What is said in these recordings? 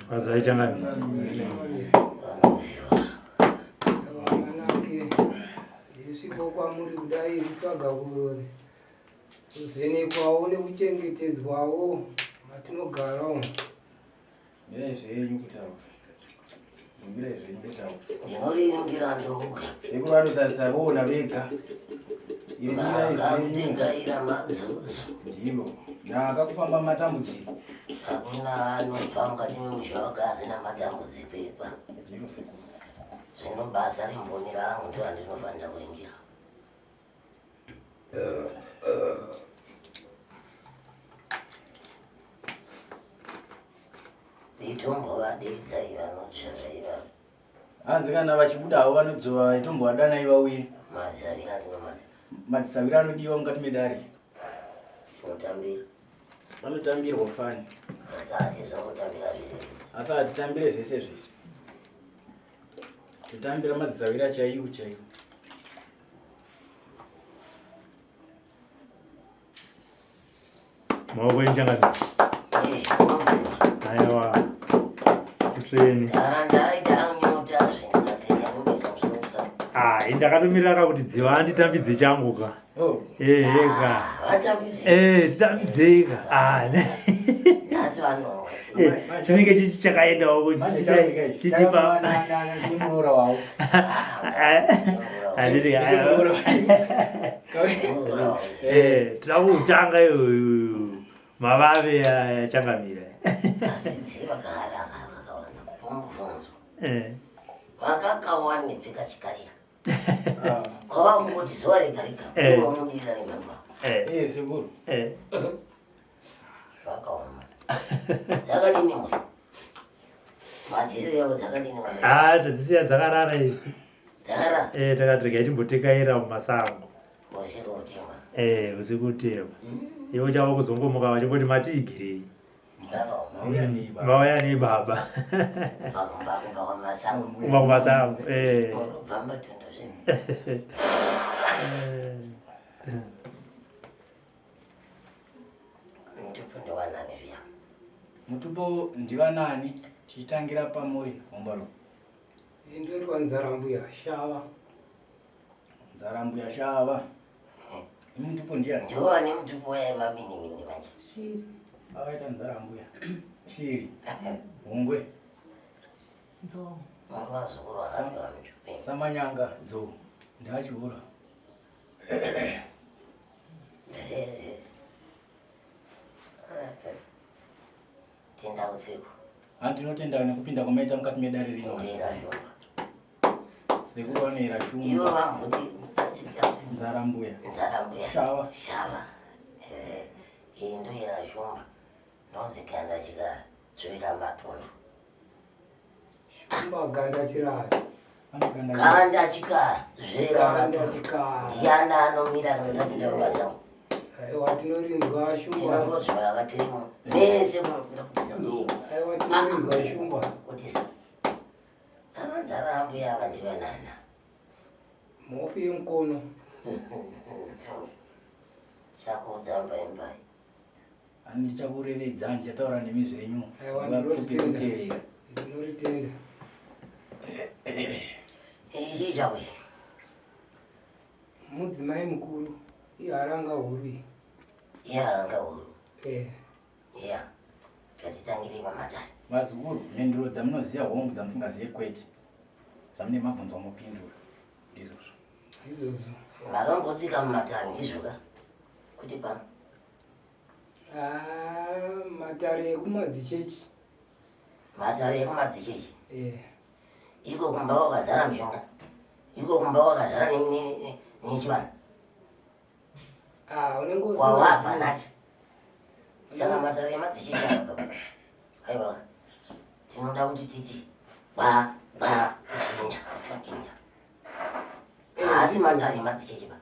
Kwazai changamire. Vanake ndisviko kwamuri kudai kutsvaga kuvhenekwawo nekuchengetedzwawo matinogara umu. Mirai zvenyu kutaura. Mirai zvenyu kutaura. Ndinoringira ndoga. Sekuru vanotarisa voona vega. Iri mirai zvenyu. Ndikaira madzudzo. Ndilo. Nhaka kufamba matambudziko. Hakuna anobva mukati memusha wake asina matambudziko ipa. Ndilo sekuru. Zvino basa remboni rangu ndo randinofanira kuringira. Nditombovadeidzai vanotsvaka ivavo. Hanzi kana vachibuda havo vanodzova vaitombovandanai vauye. Mazavira ndinomada. Madzisavira anodiwa mukati medare. Tinotambira. Vanotambirwa fani. Asi hatizongotambira zvese zvese. Asi hatitambire zvese zvese. Totambira madzisavira chaiwo chaiwo. Maoko enyu changamire. Aiwa. Kutsvene. Ah, ndakatomirira ka kuti dziva anditambidze changu ka. Oh. Eh, eh ka. Eh, titambidzei ka. Ah. Nhasi vanonwa. Eh, chinenge chichi chakaendawo kuti chichipa muroora wavo. Handiti Eh, tinoda kutanga iyoyo mavave achangamira. Asi dziva kare akakawana mubvunzo. Eh. Vakakawanepi kachikarira? Kwava kungoti zuva rega rega Eh. unomudirira nemamba. Eh. Eh, sekuru. Eh. Zvakaoma. Dzakadini mwe? Madzisi yavo dzakadini mwe? Ah, tadzisiya dzakarara isu. Dzakarara. Eh, takati regai timbotekaira mumasango. Usiku utema. Eh, usiku utema. Ivo chavo kuzongomuka vachingoti matiigirei. Zvakaoma. Mauya nei baba? Mauya nei baba? Kubva kumba kubva kwamasango. Kubva kumasango. Eh. Kubva mumatundu zvenyu. Eh. Mutupo ndiwanani zviya? Mutupo ndivanani tichitangira pamuri hombarume. Ndoitwa nzara mbuya shava. Nzara mbuya shava. Imi mutupo ndiyani? Ndiwo mutupo wemaminimini manje. Shiri. Akaita nzara mbuya. Shiri. Hungwe. Nzou. Muri vazukuru vakapiwa mutupo. Samanyanga nzou. Ndachiura. Tenda usiku. Handinotenda nekupinda kwamaita mukati medare rino. Ndera shumba. Sekuru vanoera Ivo shumba. vambuti Nzara mbuya. nzara mbuya. Shava. Shava. Eh, iyi ndoera shumba. Ndonzi ganda chikadzvira matundu. Shumba ganda chirara. Anoganda. Ganda chikadzvira Ganda matundu. chikara. Ndiani anomira kana ndapinda mumasango? Aiwa tinorinzwa shumba. Tinongodzvara katirimo. Mese munopinda kutiza. Aiwa tinorinzwa shumba. Kutiza. Avanzara ambuya ava ndivanana. Mhofu yemukono. Chakuudza mbai mbai. Handichakurevedza ndichataura nemi zvenyu. Aiwa, Vapfupi ndinotenda. kutevera. Ndinoritenda. Ichi chawe. Mudzimai mukuru iharanga huru iyi. Iharanga huru. Eh. Yeah. Ngatitangire pamatare. Vazukuru, mhinduro dzamunoziva hongu dzamusingazive kwete. Zvamune mabvunzo mopindura. Ndizvozvo. Ndizvozvo. Makambotsika mumatare ndizvo ka? Kuti pano. Ah, matare ekumadzichechi. Matare ekumadzichechi. Eh. Iko kumba kwakazara mishonga. Iko kumba kwakazara nechivanhu. Ah, unenge usina. Kwawabva nhasi. Saka matare emadzichechi aya baba. Aiwa. Tinoda kuti titi ba ba tichinja tichinja. Haasi matare emadzichechi ba.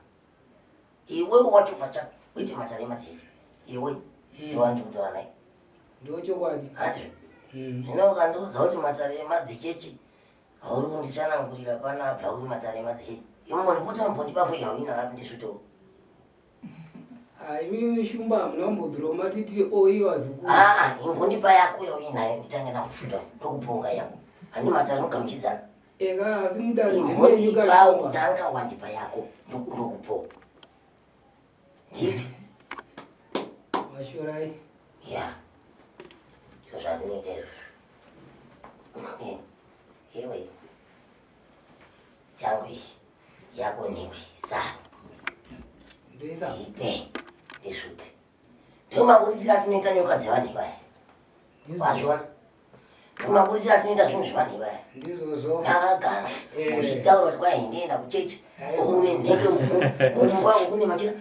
Iwe wacho pachako kwete matare emadzichechi. Iwe ndiwandi kutaura naye. Ndochokwadi. Handizvo. Zvino ukandiudza kuti matare emadzichechi hauri kunditsanangurira pano abva kuri matare emadzichechi. Iwe mbondipota mbondipa fodya uina ndisvutewo. Imi Shumba hamuna kumbobvirawo matiti oyi vazukuru. Aa, ingondipa yako yauinayo nditange nakusvuta ndokuponga yangu. Handi matare mugamuchidzana. Eka asi mudare ndimenyu Ingondipa kaShumba. utanga wandipa yako ndokupo. Ndipi? Mashorai. Ya. Ndozvandinoita izvozvo. Iwe. Yangu iyi. Yako newe. Sa. Ndoisa. Ndipe. Ndisvute. Ndomabudisira atinoita nyoka dzevanhu ivaya. Wazviona? Ndomabudisira atinoita zvinhu zvevanhu ivaya. Ndizvozvo. Ndakagara Eh. uchitaura kuti kwai ndienda kuchechi Aiwa. une nheke kumba kune machira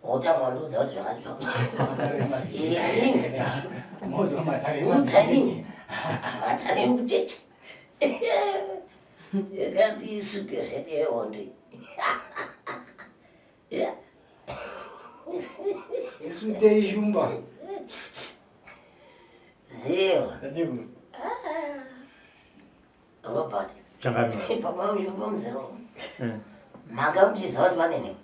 wotanga wandiudza kuti zvakati zvakati Maudzwa matare utsanini matare ekuchechi yakati isute zvedu yehondo Isutei Shumba. ziwa Tateguru. Robert Changamire. pamwe muzero Eh. manga muchiziva kuti vane nhekwe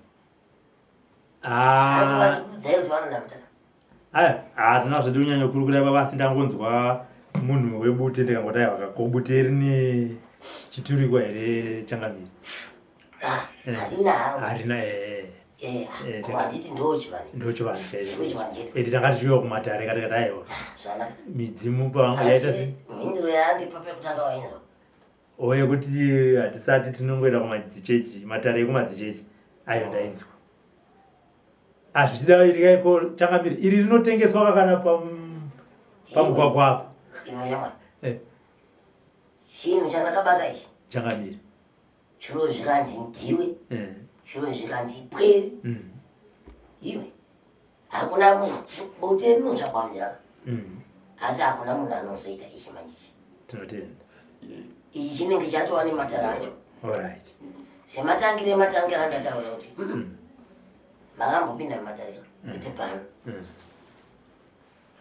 Ah. vachikuudzai kuti vanonamata Aya, hatina zvedu kunyanya kurukura baba asi ndangonzwa munhu webute ndikangoti aiwa ko bute rine chiturikwa here changamire? Eh. harina haro Harina eh. Eh, handiti ndochivanhu Ndochivanhu chaicho. ndochivanhu chedu Ende tanga tichiuya kumatare katikati aiwa zvakanaka midzimu pa yaita asi se mhinduro yaandipa pekutanga wainzwa oye kuti hatisati tinongoenda kumadzichechi matare ekumadzichechi ayo ndainzwa. Azvichida irikai changamire iri rinotengeswa kana pamugwagwa apa. Iwe yamwa Eh. chinhu chandakabata ichi Changamire. chiro zvikanzi ndiwe Eh. chiro zvikanzi pwere Iwe hakuna munhu bute rinotsvakwa munzira asi hakuna munhu anozoita ichi manje ichi Tinotenda. Ichi chinenge chatova nematare acho Alright. sematangire ematangire andataura kuti makambopinda mumatare kwete pano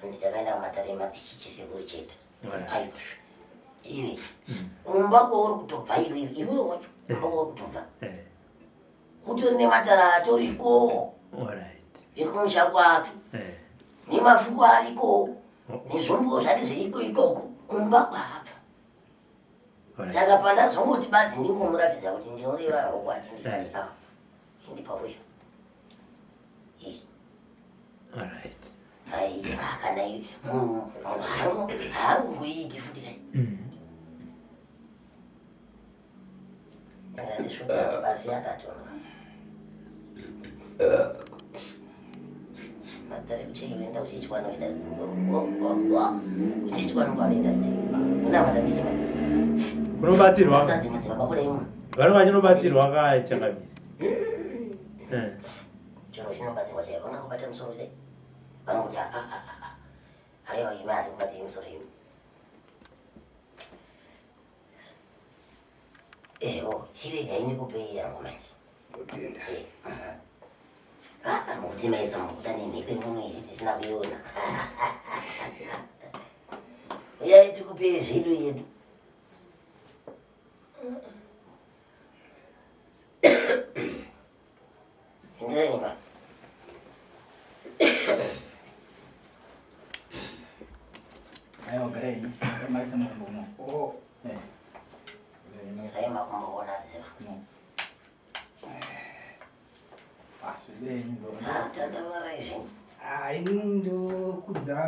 hanzi takaenda kumatare emadzichichi sekuru chete. Alright. Aiwa iwe kumba kwauri kutobva iwe iwe wacho kumba kwauri kutobva Eh. kutori nematare atoriko Alright. ekumusha kwake Eh. nemafuko ariko Oh. nezvombo zvake zviriko ikoko kumba kwaabva. Alright. Saka pandazongoti badzi ndingomuratidza kuti ndinoreva rokwadi ndikati a chindipa uya Ii. Alright. Aiwa kana munhu munhu haangongoiiti futi kai. Ndikandisvuta pasi akatonga matare kuchechi kuenda kuchechi kwanoenda kuchechi kwanoenda unamata ndichima Kunobatsirwa. sanzi madzibaba kudai munhu Vanenge vachinobatsirwa ka changamire. Eh. Chiro chinobatsirwa chaivo vangangobata musoro kudai vanongoti aiwa imi hati kubata musoro imi ewo chiregai ndikupei yangu manje. Ndotenda. Mukuti maisa mukuda nemhiko imwe here tisina kuiona. Uyai tikupei zvedu yedu. Pindirai ba. Aiwa garai henyu. Maisa makumbo uno. Oh, Eh. Garai henyu. Sai makumboona ziva. No. Ah, svibirai henyu baba. Ah, tandavarai zvinhu. ah, ini ndokudza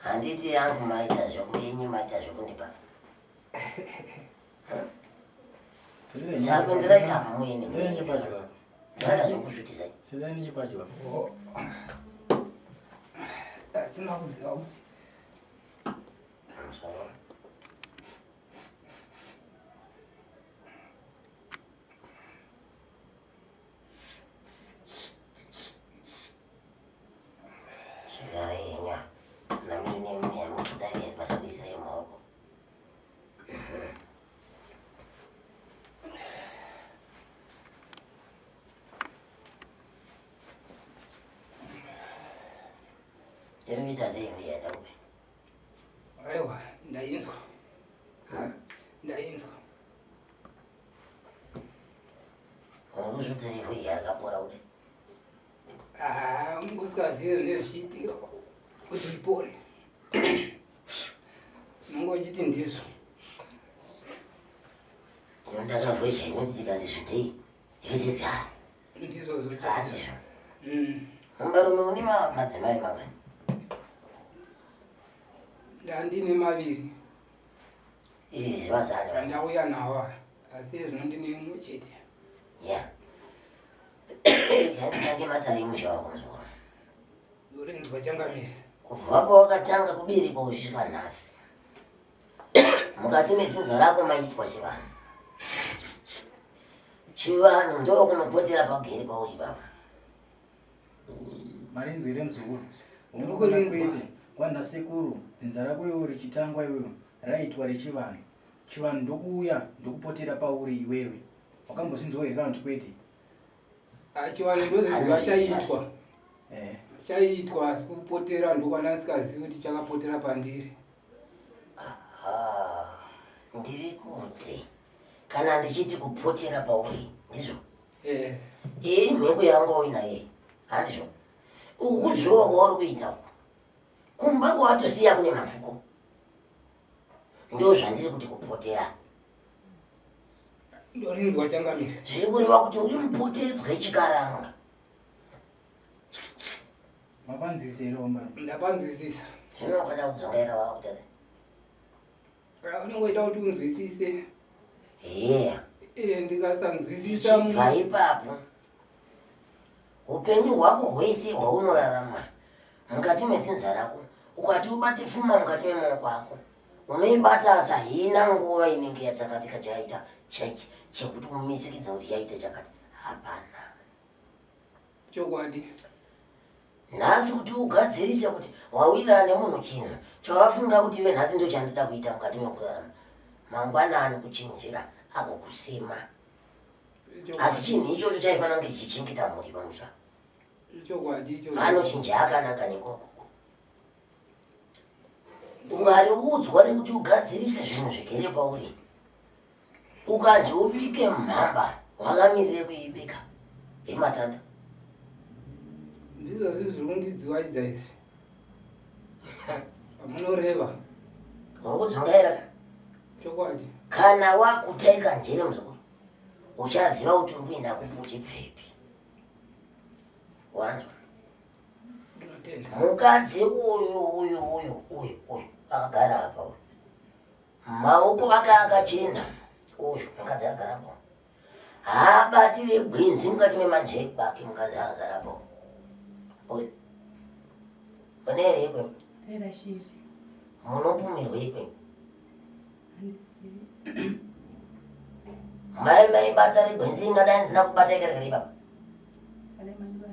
Handiti yangu maita zvokuyenyu maita zvokundipa. Svibirai henyu. Sakuenderai kapa muende. Svibirai henyu padyo apa. Ndada zvokusvutisai. Svibirai nechipadyo apa. Oh. Asina kuziva kuti Pamusoro. Shigara yenya namine mune mukudai patakuisirai mumaoko. Iri kuita sei mbuya Daupe? Aiwa ndainzwa. Ndainzwa. Muri kuzvitirei iyi yakapora kudai? Ah, unenge usingazivi zvinenge zvichiitika kuti ipore. Unenge uchiti ndizvo. Tinoda kavhozha inoti tikati svutei yoti ga. Ndizvo zvoita. Handizvo. Mumbarume une madzimai mangani? Ndandine maviri. Izvi zvazana. Ndauya nawo aya. Asi zvino ndine imwe chete. Ya. Yanditange matare emusha wako muzukuru. Urinzwa changamire. Kubva pawakatanga kuberekwa uchisvika nhasi. Mukati medzinza rako maitwa chivanhu. Chivanhu ndokunopotera pagere pauri baba. Marinzwi remuzukuru. Ndiri kurinzwa. Kwete, kwana sekuru dzinza rako iwewe richitangwa iwewe raitwa rechivanhu. Chivanhu ndokuuya ndokupotera pauri iwewe. Wakambozvinzwa here kana kuti kwete? Ah, chivanhu ndoziziva chaiitwa. Eh. Chaiitwa asi kupotera ndokwandasikazivi kuti chakapotera pandiri. Aha, ndiri kuti kana ndichiti kupotera pauri ndizvo Eh. iyi mhepo yanga uinaye handizvo uku kuzviwa kwauri kuita uku kumba kwawatosiya kune mafuko ndo zvandiri kuti kupotera. Ndorinzwa changamire. Zviri kureva kuti uri mupotedzwa wechikaranga. Mapanzwisisa here wambara? Ndapanzwisisa. Zvino ukada kudzungaira wakuita Ah, unongoita kuti unzwisise. Yeah. Eh, ndikasanzwisisa Ndichibva ipapo upenyu hwako hwese hwaunorarama mukati medzinza rako ukati ubate pfuma mukati memaoko ako unoibata asi haina nguva inenge yatsakatika chaita chekuti umisikidza kuti yaita chakati hapana. Chokwadi. Nhasi kuti ugadzirise kuti wawirirana nemunhu chinhu chawafunga kuti iwe nhasi ndo chandida kuita mukati mekurarama mangwanani kuchinjira agokusema. Asi chinhu ichocho chaifanira kunge chichichengeta mhuri pamusha. Chokwadi ichocho. Anochinja akanaka nekoko. Ungariudzwa rekuti ugadzirise zvinhu zvigere pauri. Ukanzi ubike mhamba wakamirire kuibika yematanda. Ndizvo zviri zviri kundidziwaidza izvi. Amunoreva. Uri kudzungaira. Chokwadi. Kana wakutaika njere muzukuru, uchaziva kuti uri kuenda kupi uchibvepi. Wanzwa? Ndinotenda. Mukadzi uyu uyu uyu uyu uyu akagara apa uyu. Maoko ake akachena uyu mukadzi akagara apo. Haabatire gwenzi mukati memanjeke ake mukadzi akagara apo. Uyu. Mune here ikwe? Era shiri. Munopumirwa ikwe? Handizivi. Mai mai bata regwenzi ingadai ndisina kubata ikerekere ipapa. Adai mandibata.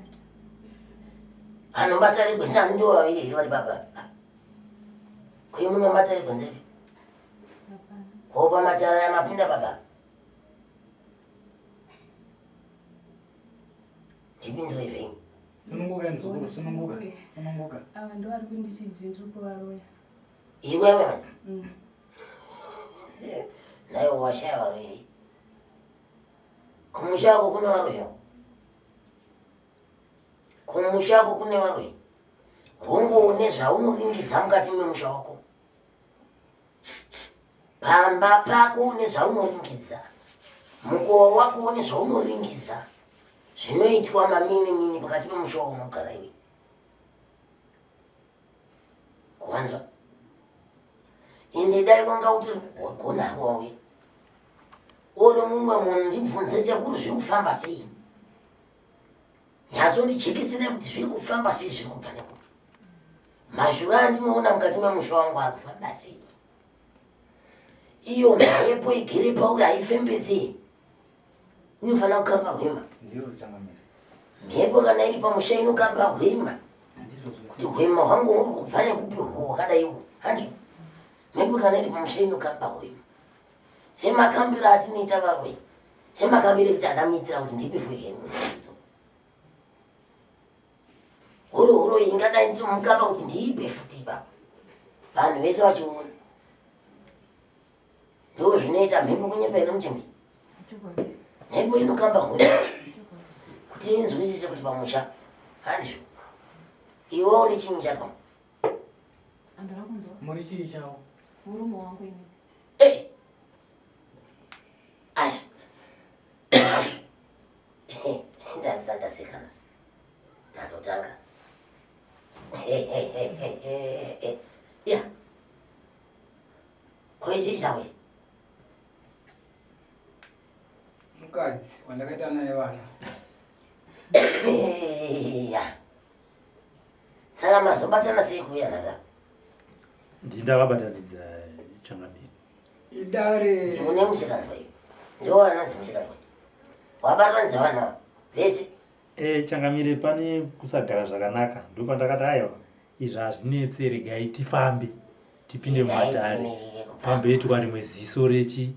Anobata regwenzi ani ndiwo vaviri here vari papa? Kuyi munobata regwenzi ripi? Hapana. Kopa matara yamapinda baba. Ndipindure zvenyu. Sununguka muzukuru, sununguka. Sununguka. Ava ndo vari kunditi ndiri kuvaroya. Iwewe mani. Naiwe washaya varoyi. Kumusha wako kune varoyi. Kumusha wako kune varoyi. Hongu une zvaunoringidza mukati memusha wako. Pamba pako une zvaunoringidza. Mukowa wako une zvaunoringidza. Zvinoitwa mamini mini pakati pemusha wako unogara iwe. Kuwanzwa. Ende dai wanga utori wagona hako wauya. Uri mumwe munhu ndibvunze sekuru zviri kufamba sei. Nyatsondijekesera kuti zviri kufamba sei zviri kubva nekupi. Mashura andinoona mukati memusha wangu ari kufamba sei. Iyo mhepo igere pauri haifembedze. Inofanira kukamba hwema. Ndiro changamire. Mhepo kana iri pamusha inokamba hwema. Handizvo Kuti zvose. hwema hwangu huri kubva nekupi hwo hwakadai uhu. Handizvo. Mhepo kana iri pamusha inokamba hwema. Semakambiro atinoita varoyi. Semakambiro ekuti anamuitira kuti ndipe fuhenu. Huro huro ingadai nditomukamba kuti ndiipe futi ipapo. Vanhu vese vachiona. Ndoo zvinoita mhepo kunyepa here muchimbi? Chokwadi. Mhepo inokamba hwema. Kuti inzwisise kuti pamusha handizvo. Iwe uri chinyi chako? Handina kunzwa. Muri chii chavo? Murume wangu ini. Hey. Ash. Ndandisa ndaseka nhasi. Ndatotanga. Ya. Ko ichi chako ichi? Mukadzi wandakaita naye vana. Ya. Saka mazobatana sei kuuya nhasi apa? Ndini ndavabatanidza changamire. Idare. Une musikanzwa iwe. Ndiwo anonzi musikanzwa. Wabatanidza vanhu ava vese. Eh, changamire pane kusagara zvakanaka ndopandakati aiwa izvi hazvinetse regai tifambe tipinde mumatare pamboitwa rimwe ziso rechi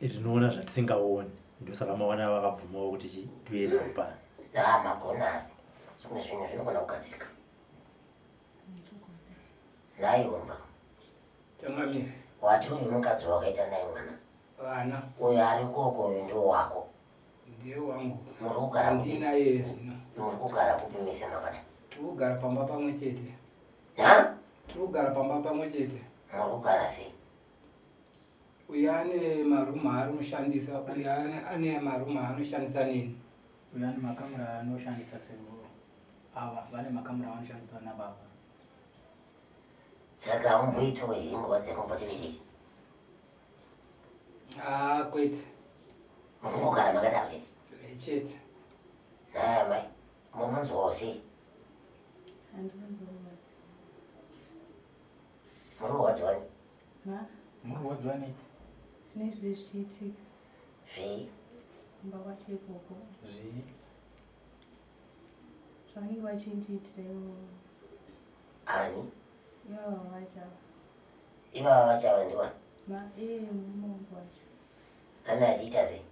rinoona zvatisingaoni ndosaka maona vakabvumawo kuti chi tiuye navo pano. Ah, magona asi zvimwe zvinhu zvinogona kugadzirika. Nhai Womba. Changamire. Wati uyu mukadzi wakaita naye mwana. Vana. Uyu ari koko uyu ndiwo wako. Ndiye wangu. Muri kugara kupi? Ndinaye zvino. Muri kugara kupi mese makadai? Tiri kugara pamba pamwe chete. Ha? Tiri kugara pamba pamwe chete. Muri kugara sei? Uyu ane marumu aanoshandisa, uyu ane marumu aanoshandisa neni. Uyu ane makamura aanoshandisa sekuru. Ava vane makamura avanoshandisa nababa. Saka haumboitiwo here imbwa dzekumboti Ah, kwete. Munongogara makadaro chete. Eh, chete. Nhai amai, munonzwawo sei? Handinonzwa Muri kurwadziwa nei? Ma? Muri kurwadziwa nei? Nezviri zvichiitika. Zvei? Kumba kwacho ikoko. Zvii? Zvange vachindiitira ivo. Ani? Ivava vachava. Ivava vachava ndiwani? Ma, iye murume wangu wacho. Ane achiita sei?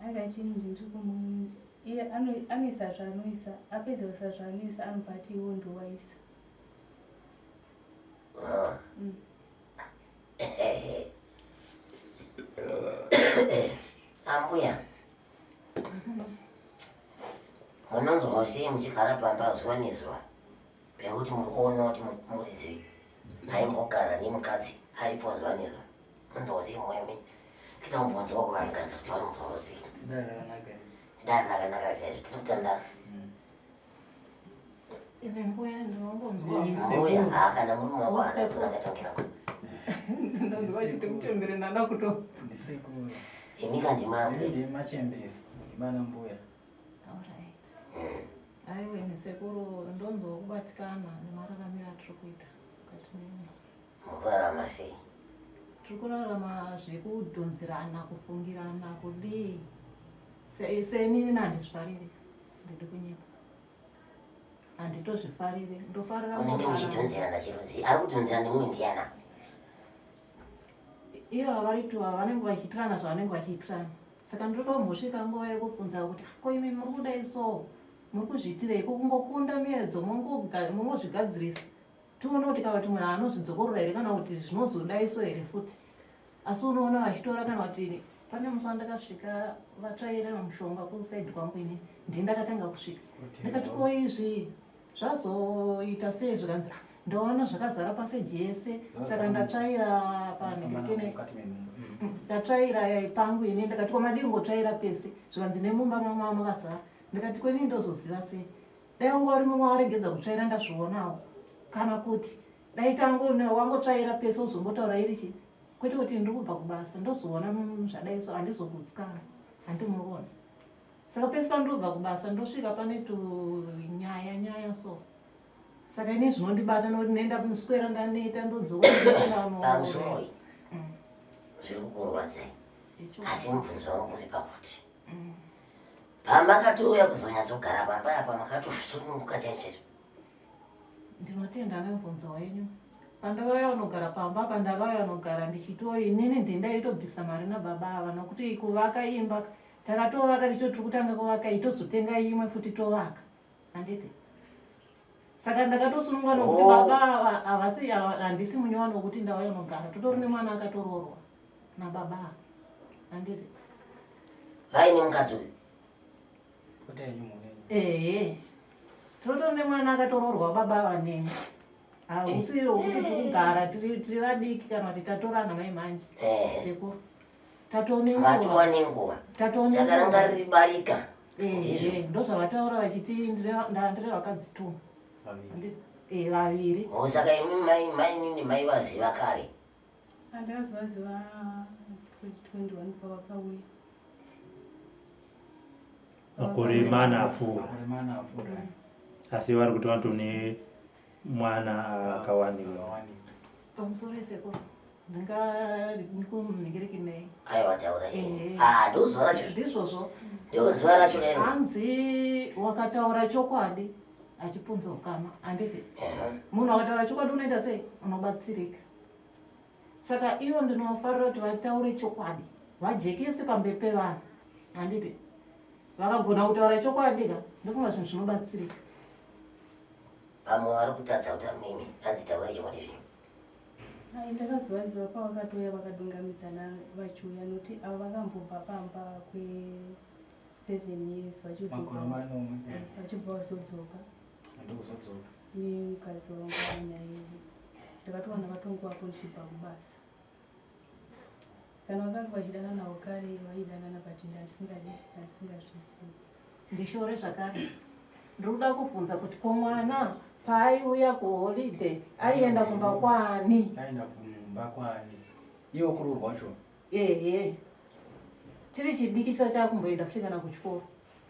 Anga achinzi ndiri kumu iye anoisa zvaanoisa apedza kuisa zvaanoisa anobva ati iwo ndowaisa. Ah. Ambuya, munonzwa sei muchigara pamba zuva nezuva pekuti muri kuona kuti muridzi aimbogara nemukadzi aripo zuva nezuva? Munonzwa sei mwoyo menyu? Tida kumbonzwa kuvanhukadzi kuti vanonzwawo sei. Dare rakanaka. Dare rakanaka chaizvo, tiri kutandara. Ine mbuya ndinongonzwa. Mbuya, haa kana murume wako haana akatongera ko. Ndonzwa chiti kuchembere ndanda kuto. Ndisekuru. Imi kandi mambo. Ndimi machembere. Ndimana mbuya. Alright. Aiwa ine sekuru ndonzwa kubatikana nemararamiro atiri kuita mukati memba. Mukurarama sei? Tiri kurarama zvekudhonzerana, kufungirana, kudii. Senini handizvifariri. Ndidi kunyepa. Handitozvifariri. Ndofarira Unenge kurarama. muchidhonzerana chirudzi. Ari kudhonzerana nemumwe ndiyana? Ivo vari tu ava vanenge vachiitirana zvavanenge vachiitirana. Saka ndinotombosvika nguva yekubvunza kuti ko imi muri kudai so muri kuzviitirei ko kungokunda miedzo mongozvigadzirisa tione kuti kana kuti munhu anozvidzokorora here kana kuti zvinozodai so here futi. Asi unoona vachitora kana kuti pane musi wandakasvika vatsvaira mushonga kusaidi kwangu ini ndini ndakatanga kusvika ndikati ko izvi zvazoita sei zvikanzi ah, ndaona zvakazara paseji yese saka ndatsvaira panhikene ndatsvaira pangu ini ndikati ko madii kungotsvaira pese zvikanzi nemumba mama makazara ndikati ko ini ndozoziva sei dai wanga uri mumwe waregedza kutsvaira ndazvionawo kana kuti dai tangu wangotsvaira pese uzongotaura iri chi kwete kuti ndiri kubva kubasa ndozoona zvadai so handizogutsikana handimuona saka pese pandobva kubasa ndosvika pane tunyaya nyaya so saka ini zvinondibata nokuti nenda kuswera ndaneta ndodzoka pamusoroi zviri kukurwadzai asi mubvunzo wangu uri pakuti pamakatouya kuzonyatsogara pamba apa makatosununguka chaizvo chaizvo Ndinotenda nemubvunzo wenyu. Pandakauya kunogara pamba apa ndakauya kunogara ndichitiwo inini ndini ndaitobvisa mari nababa ava nokuti kuvaka imba takatovaka tichiti tiri kutanga kuvaka iyi tozotenga imwe futi tovaka handiti saka ndakatosununga nokuti oh. baba ava havasi handisi munyowani wokuti ndauya kunogara totori nemwana akatoroorwa nababa ava handiti vaine mukadzi uyu Maita henyu mhuri. Ehe. Tinotori nemwana akatoroorwa baba ava neni. Hausiro kuti tikugara tiri tiri vadiki kana kuti tatorana mai manje. Eh. Sekuru. Tatone nguva. Matova nenguva. Tatone Saka ranga nguva. riri barika. Ndizvo. Ehe, ndozvavataura vachiti ndire vakadzi two. Vaviri. Eh, vaviri. Oh, saka imi mai mainini maivaziva kare. Andakazovaziva 2021 pavakauya. Makore mana apfuura. Makore mana apfuura. Asi vari kuti vatone mwana akawanikwa. Akawanikwa. Pamusoro sekuru. Ndingakunhingirekinei. Aiwa taura Eh. henyu. Ah, ndozuva racho. Ndizvozvo. Ndozuva racho kairo. Hanzi wakataura chokwadi achipunza ukama handiti munhu akataura chokwadi unoita sei unobatsirika saka ivo ndinofarira kuti vataure chokwadi vajekese pamberi pevanhu handiti vakagona kutaura chokwadi ka ndofunga zvinhu zvinobatsirika Vamwe vari kutadza kuti amimi hanzi taurai chokwadi zvinhu. Ai, ndakazovaziva pavakatouya vakadungamidzana vachiuya nokuti ava vakambobva pamba kwe 7 years Makore vachizobva manomwe. Eh. vachibva vazodzoka Ndokuzodzoka. nemukadzi wangu anaye. Ndakatowana vatongovapo ndichibva kubasa. Kana vakanga vachidananawo kare vaidanana but ndandisingadi ndandisingazvizivi. Ndishore zvakare ndiri kuda kubvunza kuti ko mwana paaiuya kuholiday aienda kumba kwaani? Aenda kumba kwaani? Iwo kuroorwa wacho. Ehe, chiri chidikisa chakumboenda futi kana kuchikoro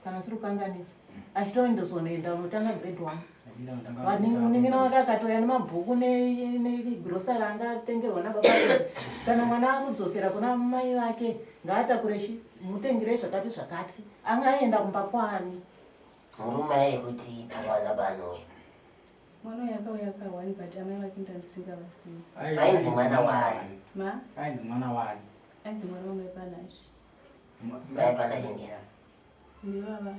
kana siri kukanganisa achitoendozonoenda unotanga grade 1. Achienda kutanga. Munin'ina wake akatouya nemabhuku negrosari anga atengerwa nababa vake. Kana mwana akudzokera kuna mai vake ngaatakure chi mutengere zvakati zvakati anga aenda kumba kwaani? Murume aye kuti pamwana panouya. Mwana uyu akauya akawani but amai vake ndandisingavazivi. Ainzi mwana waani? Ma? Ainzi mwana waani? Ainzi mwana wamai Panashe. Mai Panashe ndiani? Ndivava.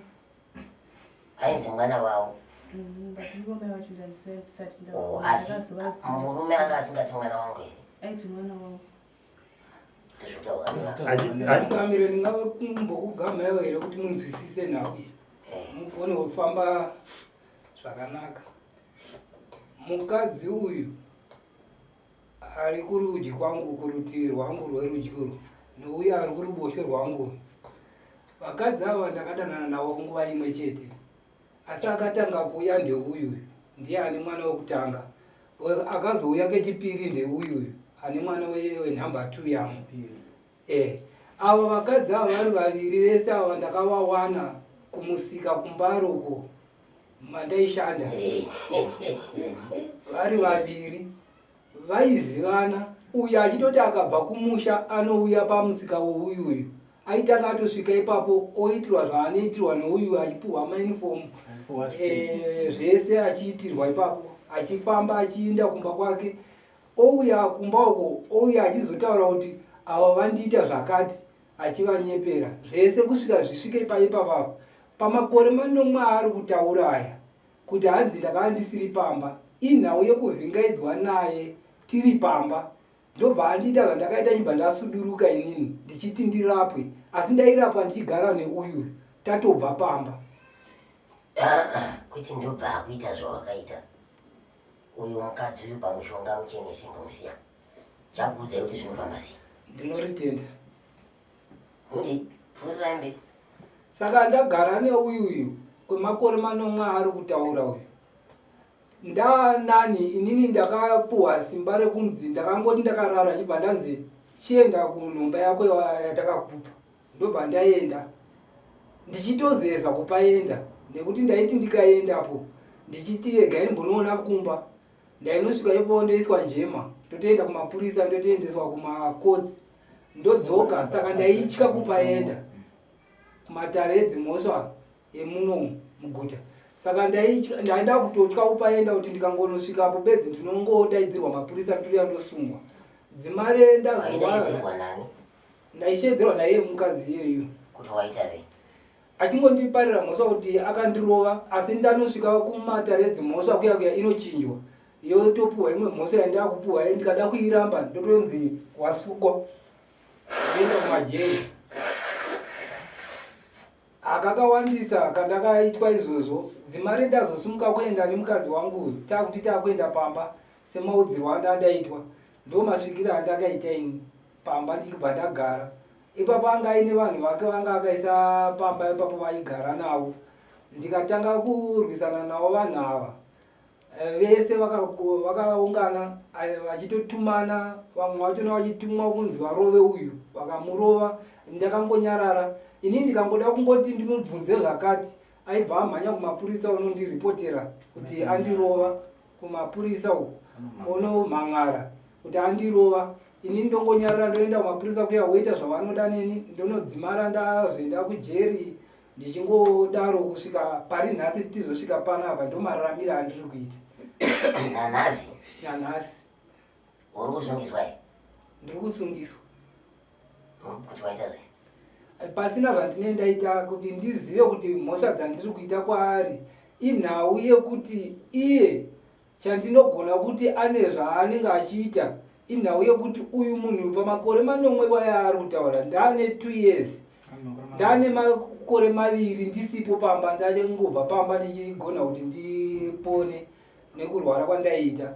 Ainzi mwana wavo. But ivo mai vacho ndandisati Oh, ndavaona. asi Ndakazovaziva. murume anga asingati mwana wangu here? Aiti mwana wangu. Ndizvotaura. Changamire, ndingambokugamhaiwo here kuti munzwisise nhau iyi mugone kufamba zvakanaka. Mukadzi uyu ari kurudyi kwangu, kurutivi rwangu rwerudyi urwu, nouyo ari kuruboshwe rwangu. Vakadzi ava ndakadanana navo nguva imwe chete, asi akatanga kuuya ndeuyu, ndiye ane mwana wekutanga. Akazouya kechipiri ndeuyu ane mwana wenhamba 2 yangu. Ava vakadzi ava vari vaviri vese ava ndakavawana kumusika kuMbare uko mandaishanda. Vari vaviri vaizivana, uyu achitoti akabva kumusha anouya pamusika weuyuyu. Aitanga atosvika ipapo oitirwa zvaanoitirwa neuyu, achipuhwa mauniform, zvese achiitirwa ipapo, achifamba achiinda kumba kwake, ouya kumba uko ouya achizotaura kuti ava vandiita zvakati, achivanyepera zvese kusvika zvisvike paipapapa. Pamakore manomwe aari kutaura aya kuti hanzi ndakava ndisiri pamba, inhau yekuvhingaidzwa naye tiri pamba, ndobva andiita zvandakaita chibva ndasuduruka inini ndichiti ndirapwe, asi ndairapwa ndichigara neuyu tatobva pamba. Kuti ndobva akuita zvawakaita uyu mukadzi uyu pamushonga muchenese mbomusiya, chakuudzai kuti zvinofamba sei. Ndinoritenda. Ndipfuurirai mberi. Saka ndagara neuyu uyu kwemakore manomwe aari kutaura uyu. Ndanani inini ndakapuwa simba rekunzi ndakangoti ndakarara chibva ndanzi chienda kunhomba yako yatakakupa, ndobva ndaenda ndichitozeza kupaenda nekuti ndaiti ndikaendapo ndichiti regai ndimbonoona kumba, ndainosvika ipo ndoiswa njema, ndotoenda kumapurisa, ndotoendeswa kumakotsi, ndodzoka. Saka ndaitya kupaenda kumatare edzimhosva emuno muguta, saka ndaida kutotya kupaenda kuti ndikangonosvikapo bedzi ndinongodaidzirwa mapurisa ndouya ndosungwa. Dzimare ndazowa nani? Ndaishedzerwa naye mukadzi iyeyu. Kuti waita sei? Achingondiparira mhosva kuti akandirova, asi ndanosvika kumatare edzimhosva kuya kuya inochinjwa yotopuhwa imwe mhosva yandakupuhwa, ndikada kuiramba ndotonzi wasukwa ndoenda kumajeri. Akakawandisa kandakaitwa izvozvo dzimare ndazosumuka kuenda nemukadzi wangu uyu takuti takuenda pamba semaudzirwo andandaitwa ndomasvikiro andakaita ini pamba ndichibva ndagara ipapo anga aine vanhu vake vanga akaisa pamba ipapo vaigara navo ndikatanga kurwisana navo vanhu ava eh, vese vakaungana vachitotumana vamwe vachona vachitumwa kunzi varove uyu vakamurova ndakangonyarara ini ndikangoda kungoti ndimubvunze zvakati aibva amhanya kumapurisa unondiripotera kuti andirova kumapurisa uku onomhan'ara kuti andirova ini ndongonyarara ndoenda kumapurisa kuya woita zvavanoda neni ndonodzimara ndazoenda kujeri ndichingodaro kusvika pari nhasi tizosvika panapa ndomararamiro andiri kuita nanhasi nanhasi uri kusungiswa here ndiri kusungiswa kuti waita sei pasina zvandinee ndaita kuti ndizive kuti mhosva dzandiri kuita kwaari inhau yekuti iye Chandinogona kuti ane zvaanenge achiita inhau yekuti uyu munhu pamakore manomwe iwaya aari kutaura ndaane two years ndaane makore maviri ndisipo pamba ndachangobva pamba ndichigona kuti ndipone nekurwara kwandaiita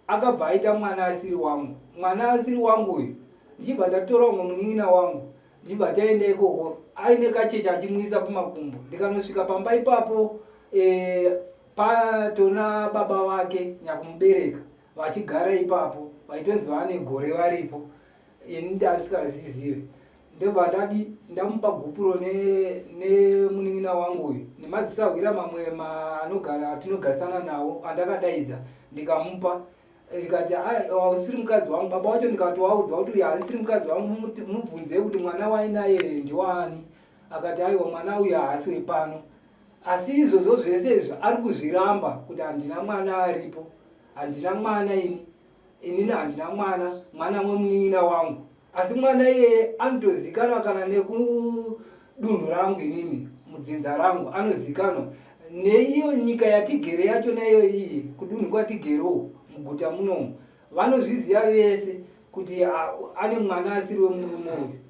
akabva aita mwana asiri wangu mwana asiri wangu uyu ndichibva ndatora umwe munin'ina wangu ndichibva taenda ikoko aine kacheche achimuisa pamakumbo ndikanosvika pamba ipapo e, patona baba vake nyakumubereka vachigara ipapo vaitonzi vaane gore varipo ini ndasikazvizive ndobva ndadi ndamupa gupuro nemunin'ina ne wangu uyu nemadzisahwira mamwe anogara atinogarisana nawo andakadaidza ndikamupa ndikati hausiri mukadzi wangu baba wacho ndikati waudza kuti uyu haasiri mukadzi wangu mubvunzei kuti mwana wainaye ndiwaani akati aiwa mwana uyu haasi wepano Asi izvozvo zvese izvo ari kuzviramba kuti handina mwana aripo, handina mwana ini, inini handina mwana, mwana wemunin'ina wangu. Asi mwana iyeye anotozikanwa kana nekudunhu rangu inini, mudzinza rangu anozikanwa neiyo nyika yatigere yacho naiyo iyi kudunhu kwatigere uku muguta munomu vanozviziva vese kuti ane mwana asiri wemurume uyu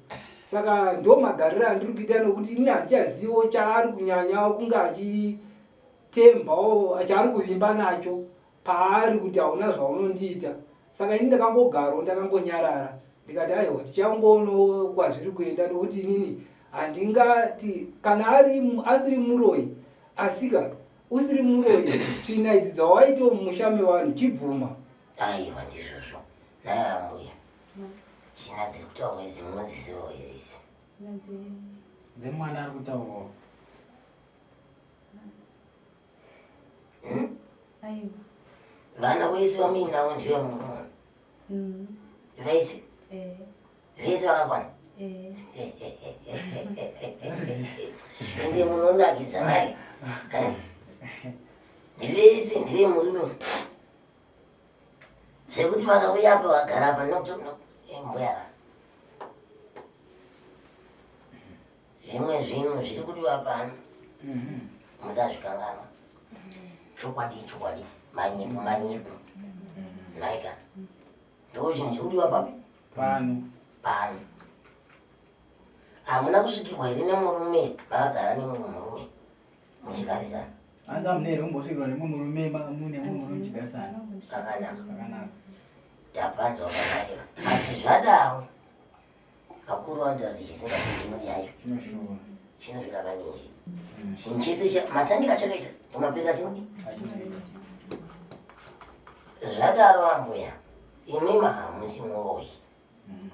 saka ndo magariro andiri kuita nokuti ini handichazivo chaari kunyanyawo kunge achitembawo chaari kuvimba nacho paari kuti hauna zvaunondiita saka ini ndakangogarawo ndakangonyarara ndikati aiwa tichangoonawo kwazviri kuenda nokuti inini handingati kana ari asiri muroyi asika usiri muroyi tsvina idzi dzawaitawo mumusha mevanhu chibvuma aiwa ndizvozvo naye ambuya tsvina dziri kutaurwa idzi munodzizivawo idzi idzi dzemwana ari kutaurwa hmm? Vana vese vamuinavo ndive murume mm. vese eh. Vese vakakwana eh. Ende munonakidza naye eh? Vese ndive murume zvekuti vakauya apa vagara apa mbuya zvimwe zvinhu zviri kudiwa pano mhm. musazvikanganwa chokwadi chokwadi manyepo manyepo mhm. naika ndo chinhu chiri kudiwa papi pano pano hamuna kusvikirwa here nemurume makagara nemumwe murume muchigarisana hanzi hamuna here kumbosvikirwa nemumwe murume mune mumwe murume muchigarisana zvakanaka zvakanaka tapanzwa pakareva asi zvadaro Vakuru vanotaura kuti chisingaperi chinodyayo chinoshuva chinosvika maninji mm. chinhu chese matangira achakaita ndomaperero achinodi zvadaro ambuya imimi hamusi muroyi mm.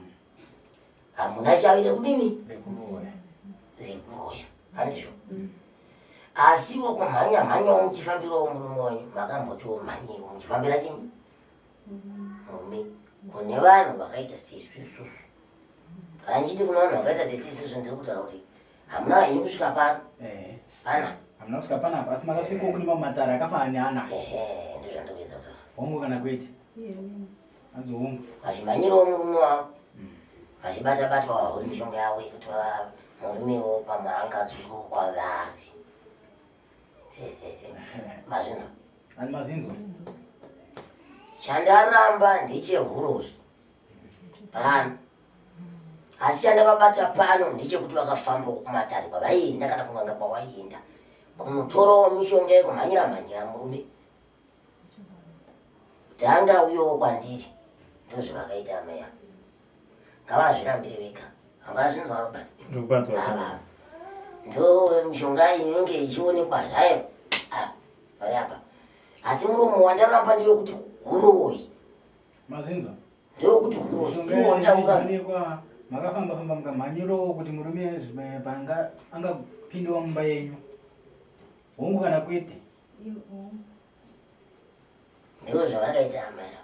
hamuna shavi rekudini rekuroya handizvo mm. asiwo kumhanya mhanyawo muchifambirawo murume wenyu makambotiwo mhanyiwo muchifambira chinyi murume kune vanhu vakaita sesu isusu kana ndichiti kune vanhu vakaita sesu isusu ndiri kutaura kuti hamuna henyu kusvika pano eh. pana hamuna kusvika panapa asi makasvika kune mamwe matare akafanana neana ndozvandikuedza kutaura hongu kana kwete hanzi hongu vachimhanyirawo murume wavo hmm. vachibata batwa huri mishonga yavo yekuti murumewo pamwe angadzuko kwavari mazvinzwa ani mazinzwa chandaramba ndechehuroyi pano Asi chandakabata pano ndechekuti vakafamba kumatare kwavaienda kana kunganga kwavaienda kunotorawo mishonga yekumhanyira mhanyira murume kuti anga auyewo kwandiri. Ndozvavakaita amai ava. Ngavazvirambire vega. Havazvinzwa Robert. Ndokwanzwa. Ava. Ndo mishonga inenge ichionekwa zvayo. Ah, vari apa. Asi muromo wandaramba ndewekuti huroyi. Mazvinzwa? Ndewekuti huroyi. Iwo wandaura. Makafamba famba mukamhanyirawo kuti murume zvimwe panga angapindiwa mumba yenyu. Hongu kana kwete? Ndizvo zvavakaita amai ava.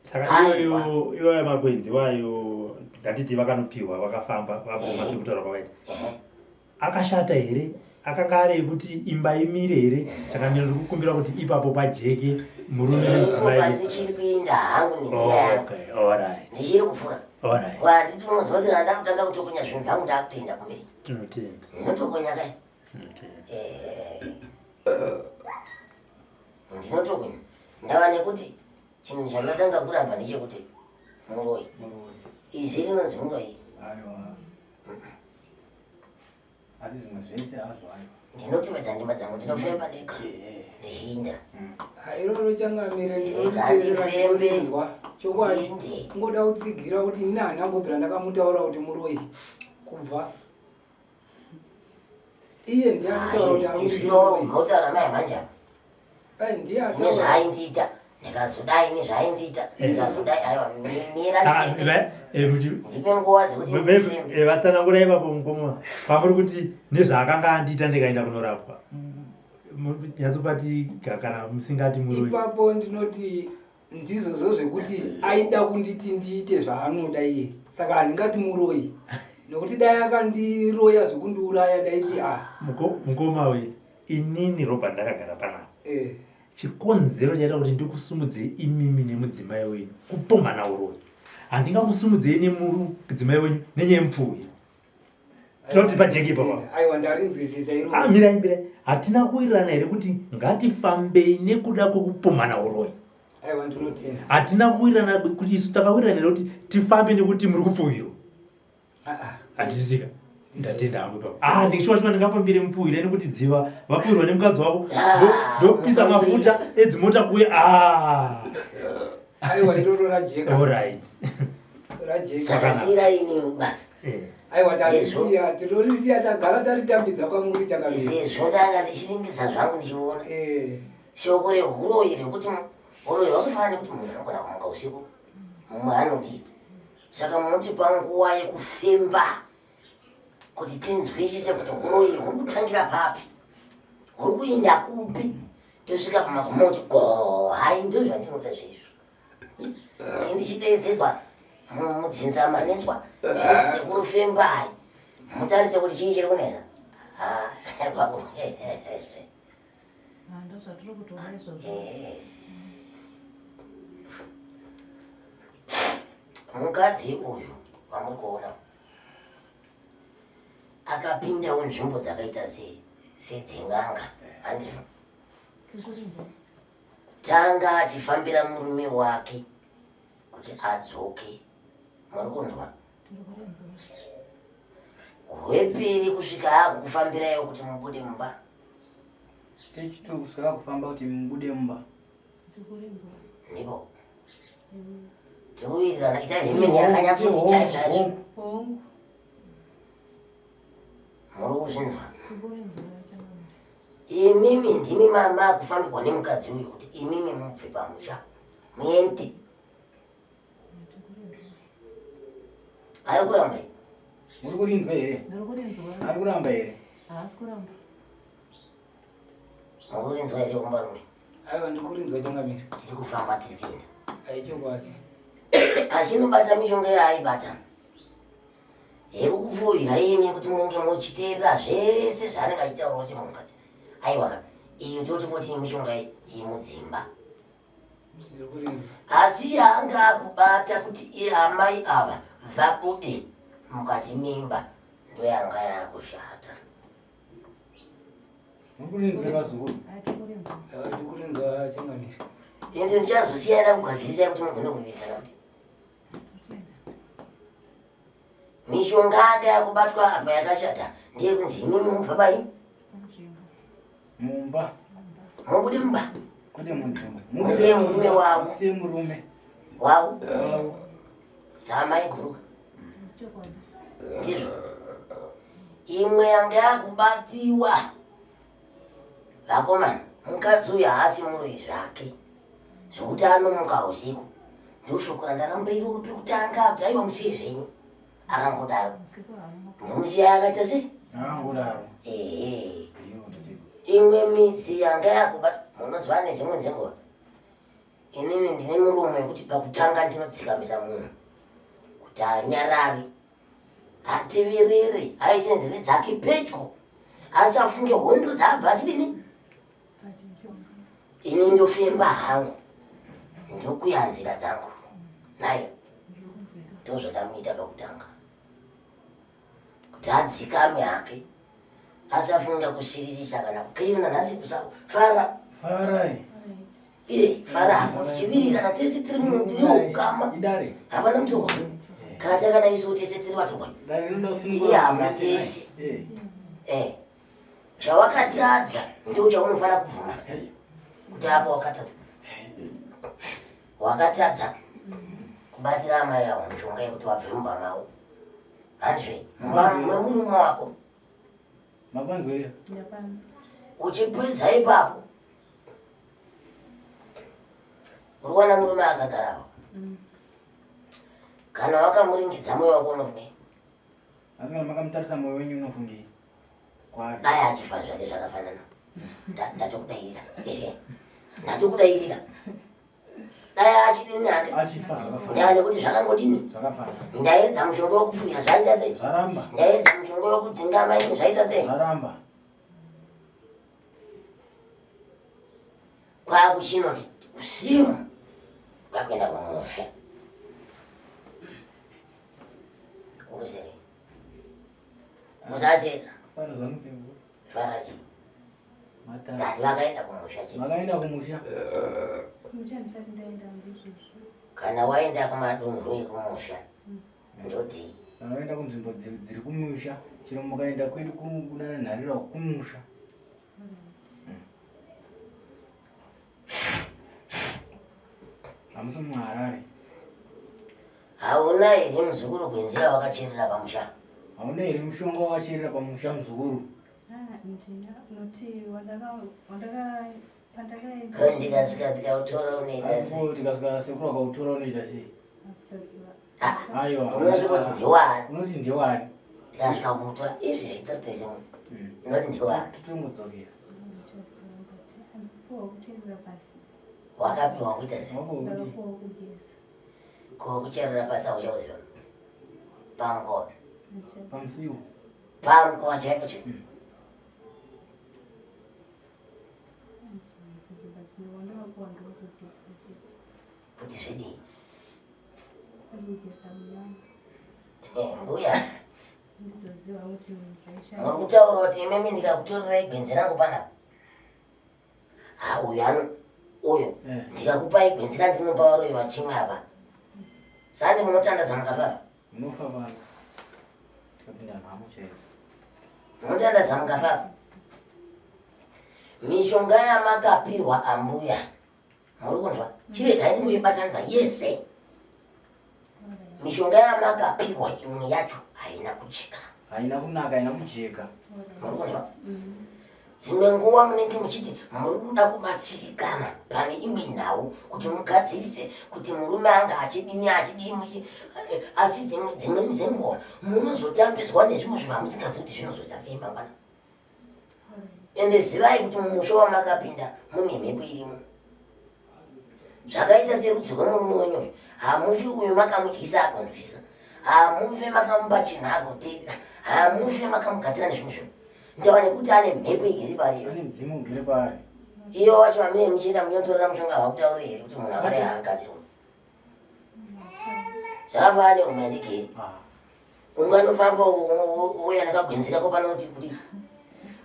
Saka iyoyo iyoyo makwenzi wayo ngatiti vakanopiwa vakafamba vakoma sekutaura kwavaita. Akashata here? Akanga ari ekuti imba imire here? Chakamira ndiri kukumbira kuti ipapo pajeke murume nemudzimai. Ndichiri kuinda hangu nenzira yangu. Okay, all right. Ndichiri kupfura. All right. Wanditi unoziva kuti kana ndakutanga kutokonya zvinhu zvangu ndakutoenda kumberi. Tinotenda. Ndinotokonya kai. Tinotenda. Eh. Ndinotokonya. Ndava nekuti chinhu chandatanga kuramba ndechekuti muroyi. Izvi rinonzi muroyi. Aiwa. Asi zvimwe zvese hazvo aiwa. Ndinotevedza ndima dzangu ndinofemba ndega. Ndichiinda. Iroro changamire ndinotiterera ndinorinzwa. Chokwadi. Ngoda kutsigira kuti ini handina kumbobvira ndakamutaura kuti muroyi kubva. Iye ndiye akutaura kuti ari Izwi iroro unotaura mai manje apa. Ai ndiye Tine ataura. zvaaindiita ndikazodai nezvaaindiita ndikazodai aiwa mira ndifembe. Ndipe nguva dzekuti ndifembe. Vatsanangura ipapo mukoma pamuri kuti nezvaakanga andiita ndikaenda kunorapwa. Nyatsopati kana musingati muroyi. Ipapo ndinoti ndizvozvo zvekuti aida kunditi ndiite zvaanoda iye saka handingati muroyi nokuti dai akandiroya zvekundiuraya ndaiti a ah. Mukoma we inini Robert ndakagara panapa eh. Chikonzero chaita kuti ndikusumudzei imimi nemudzimai wenyu kupomhana uroyi handingakusumudzei nemudzimai wenyu nenyaya yemupfuwira tinoti pajeki ipapa aiwa ndarinzwisisa iro ah, mirai mirai hatina kuwirirana here kuti ngatifambei nekuda kwekupomhana uroyi aiwa ndinotenda hatina kuwirirana kuti isu takawirirana here kuti tifambe nekuti muri kupfuwirwa ah, ah. Handisika. Ndatenda hangu ipapo. Ah, ndikishuwa shuwa ndingafambire mupfuwira nekuti dziva vapfuwirwa nemukadzi wavo. Ndopisa mafuta edzimota kuya. Ah. Aiwa iroro rajeka. All right. Rajeka. Saka sira ini basa. Eh. Aiwa tarisiya tinorisiya tagara taritambidza kwamuri chakamira. Sezvo ndanga ndichiringidza zvangu ndichiona. Eh. Shoko rehuroyi rekuti huroyi hwakafanana nekuti munhu anogona kumuka usiku. Mumwe anodii? Saka munotipa nguva yekufemba kuti tinzwisise kuti huroyi huri kutangira papi, huri kuinda kupi, tosvika pamagumo kuti go hai ndo zvandinoda zveizvo. Ini ndichideedzerwa mudzinza manetswa zvinonzi sekuru fembai mutarise kuti chii chiri kunetsa. Ah, babo. Ah, ndozvatiri kutoda izvozvo. Eh. Mukadzi uyu wamuri kuona akapindawo nzvimbo dzakaita sedzen'anga handizvo? Tanga achifambira murume wake kuti adzoke, muri kunzwa? Hwepiri kusvika akufambiraiwo kuti mubude mumba. Techitu kusvika akufamba kuti mubude mumba. Ndipo. Tikuwirirana ita hemeni yakanyatsoti chaizvo chaizvo. Muri kuzvinzwa? Imimi ndimi mama akufambirwa nemukadzi uyu kuti imimi mubve pamusha muende. Ari kuramba here? Muri kurinzwa here? Ndiri kurinzwa. Ari kuramba here? Haasi kuramba. Muri kurinzwa here kumbarume? Aiwa ndiri kurinzwa changamire. Tiri kufamba tiri kuenda. Aichokwadi. Achinobata mishonga yaaibata. Yekukupfuhwira imi kuti munge muchiteerera zvese zvaanenge achitaura kuti mukadzi. Aiwa ka iyo toti mishonga yemudzimba. Asi yaanga akubata kuti iye amai ava vabude mukati mimba ndoyanga yakushata. Ende ndichazosiyana kugadzirisa kuti mugone kuvidzana kuti. Mishonga yanga yakubatwa apa yakashata ndeyekunzi imimi mubva pai? Mumba. Mubude mumba. Kwete munzvimbo. Musiye murume wavo. Musiye murume. Wavo. Wavo. Dzamai guru. Ndizvo. Imwe yanga yakubatiwa. Vakomana, mukadzi uyu haasi muroyi zvake. Zvekuti anomuka usiku. Ndoshoko randaramba iroro pekutanga kuti aiwa musiye zvenyu. Akangodaro. Musiye akaita sei? Akangodaro. Ehe. Imwe midzi yanga yakubata munoziva nedzimwe dzenguva. Inini ndine muromo wekuti pakutanga ndinodzikamisa munhu kuti anyarare ativirire aise nzeve dzake pedyo asafunge hondo dzaabva achidini ini ndofemba hangu ndokuya nzira dzangu nayo ndozvatamuita pakutanga kuti adzikame hake asafunga kusiririsa kana kukirina nhasi kusafara farai iye fara hako tichivirirana tese tiri tiri ukama hapana mutorwa kana takadai so tese tiri vatorwa tiri hama tese eh chawakatadza ndio chaunofanira kubvuma kuti apo wakatadza wakatadza kubatira amai avo mishonga yekuti vabve mumba mavo handizve mumba memurume wako Mapanzwa here? Ndapanzwa. Uchipedza ipapo uri kuona murume akagara apo kana wakamuringidza moyo wako unofungei? Asi kana makamutarisa moyo wenyu unofungei? Kwaari. Dai achifa zvake zvakafanana. Ndatokudairira. Ehe. Ndatokudairira. Dai achidini hake? Achifa zvakafanana. Ndaa nekuti zvakangodini? Zvakafanana. Ndaedza mushonga wekupfuira zvaita sei? Zvaramba. Ndaedza mushonga wekudzinga amaini zvaita sei? Zvaramba. Kwakuchinoti usimu kwakuenda kumusha. Usere. Usaseka. Fara zvangu sekuru. Fara chi. Matare. Tati vakaenda kumusha chete. Vakaenda kumusha. Kumusha ndisati ndaenda ndizvozvo. Kana waenda kumadunhu ekumusha ndoti Kana waenda kunzvimbo dziri kumusha chero mukaenda kwedu kunana Nharira kumusha. Hamusi muHarare. Hauna here muzukuru gwenzi rawakacherera pamusha? Hauna here mushonga wakacherera pamusha muzukuru? Ah, ndina noti wandaka wandaka pandakaenda. Ko ndikasvika ndikautora unoita sei? Ko tikasvika sekuru akautora unoita sei? Akusaziva. Ah, Aiwa. Unosvika kuti ndiwani? Unoti ndiwani? Tikasvika kuutora izvi zvitiri tese muno. Unoti ndiwani? Totongodzokera. Ndichaziva but andipiwa kucherera pasi. Wakapiwa kuita sei? Wakapiwa kudii? Ndakapiwa kugeza. Ko kucherera pasi hauchauziva? Pamukova. Pamusiwo. Pamukova chaipo chaipo. Kuti zvidii? Mbuya. Ndizoziva kuti zvaishanda. Muri kutaura kuti imimi ndikakutorerai gwenzi rangu panapa. Ha uyu ano uyu ndikakupai gwenzi randinopa varoyi vachimwe apa. Sandi munotandadza mukafa. Munofa pano. Tikapinda nhamo chaidzo. Munotandadza mukafa. Mishonga yamakapihwa ambuya. Muri kunzwa? Chiregai ndimboibatanidza yese. Mishonga yamakapihwa imwe yacho haina kujeka. Haina kunaka, haina kujeka. Muri kunzwa? Dzimwe nguva munenge muchiti muri kuda kubatsirikana pane imwe nhau kuti mugadzirise kuti murume anga achidini achidii muchi asi dzimweni dzenguva munozotambiswa nezvimwe zvinhu hamusingazivi kuti zvinozoita sei mangwana. Ende zivai kuti mumusha wamakapinda mune mhepo irimo. Zvakaita serudzi rwemurume wenyu uyu, hamufi uyu makamudyisa agonzwisa, hamufe makamupa chinhu agoteerera, hamufe makamugadzira nezvimwe zvinhu. Ndava nekuti ane mhepo igere paari. Ane mudzimu ugere paari. Iyo wacho amene muchienda munotorera mushonga hakutauri here kuti munhu akadai haagadzirwe. Zvakafanana nehuma yandigere. Unganofamba uya nekagwenzi kako pano kuti kudii?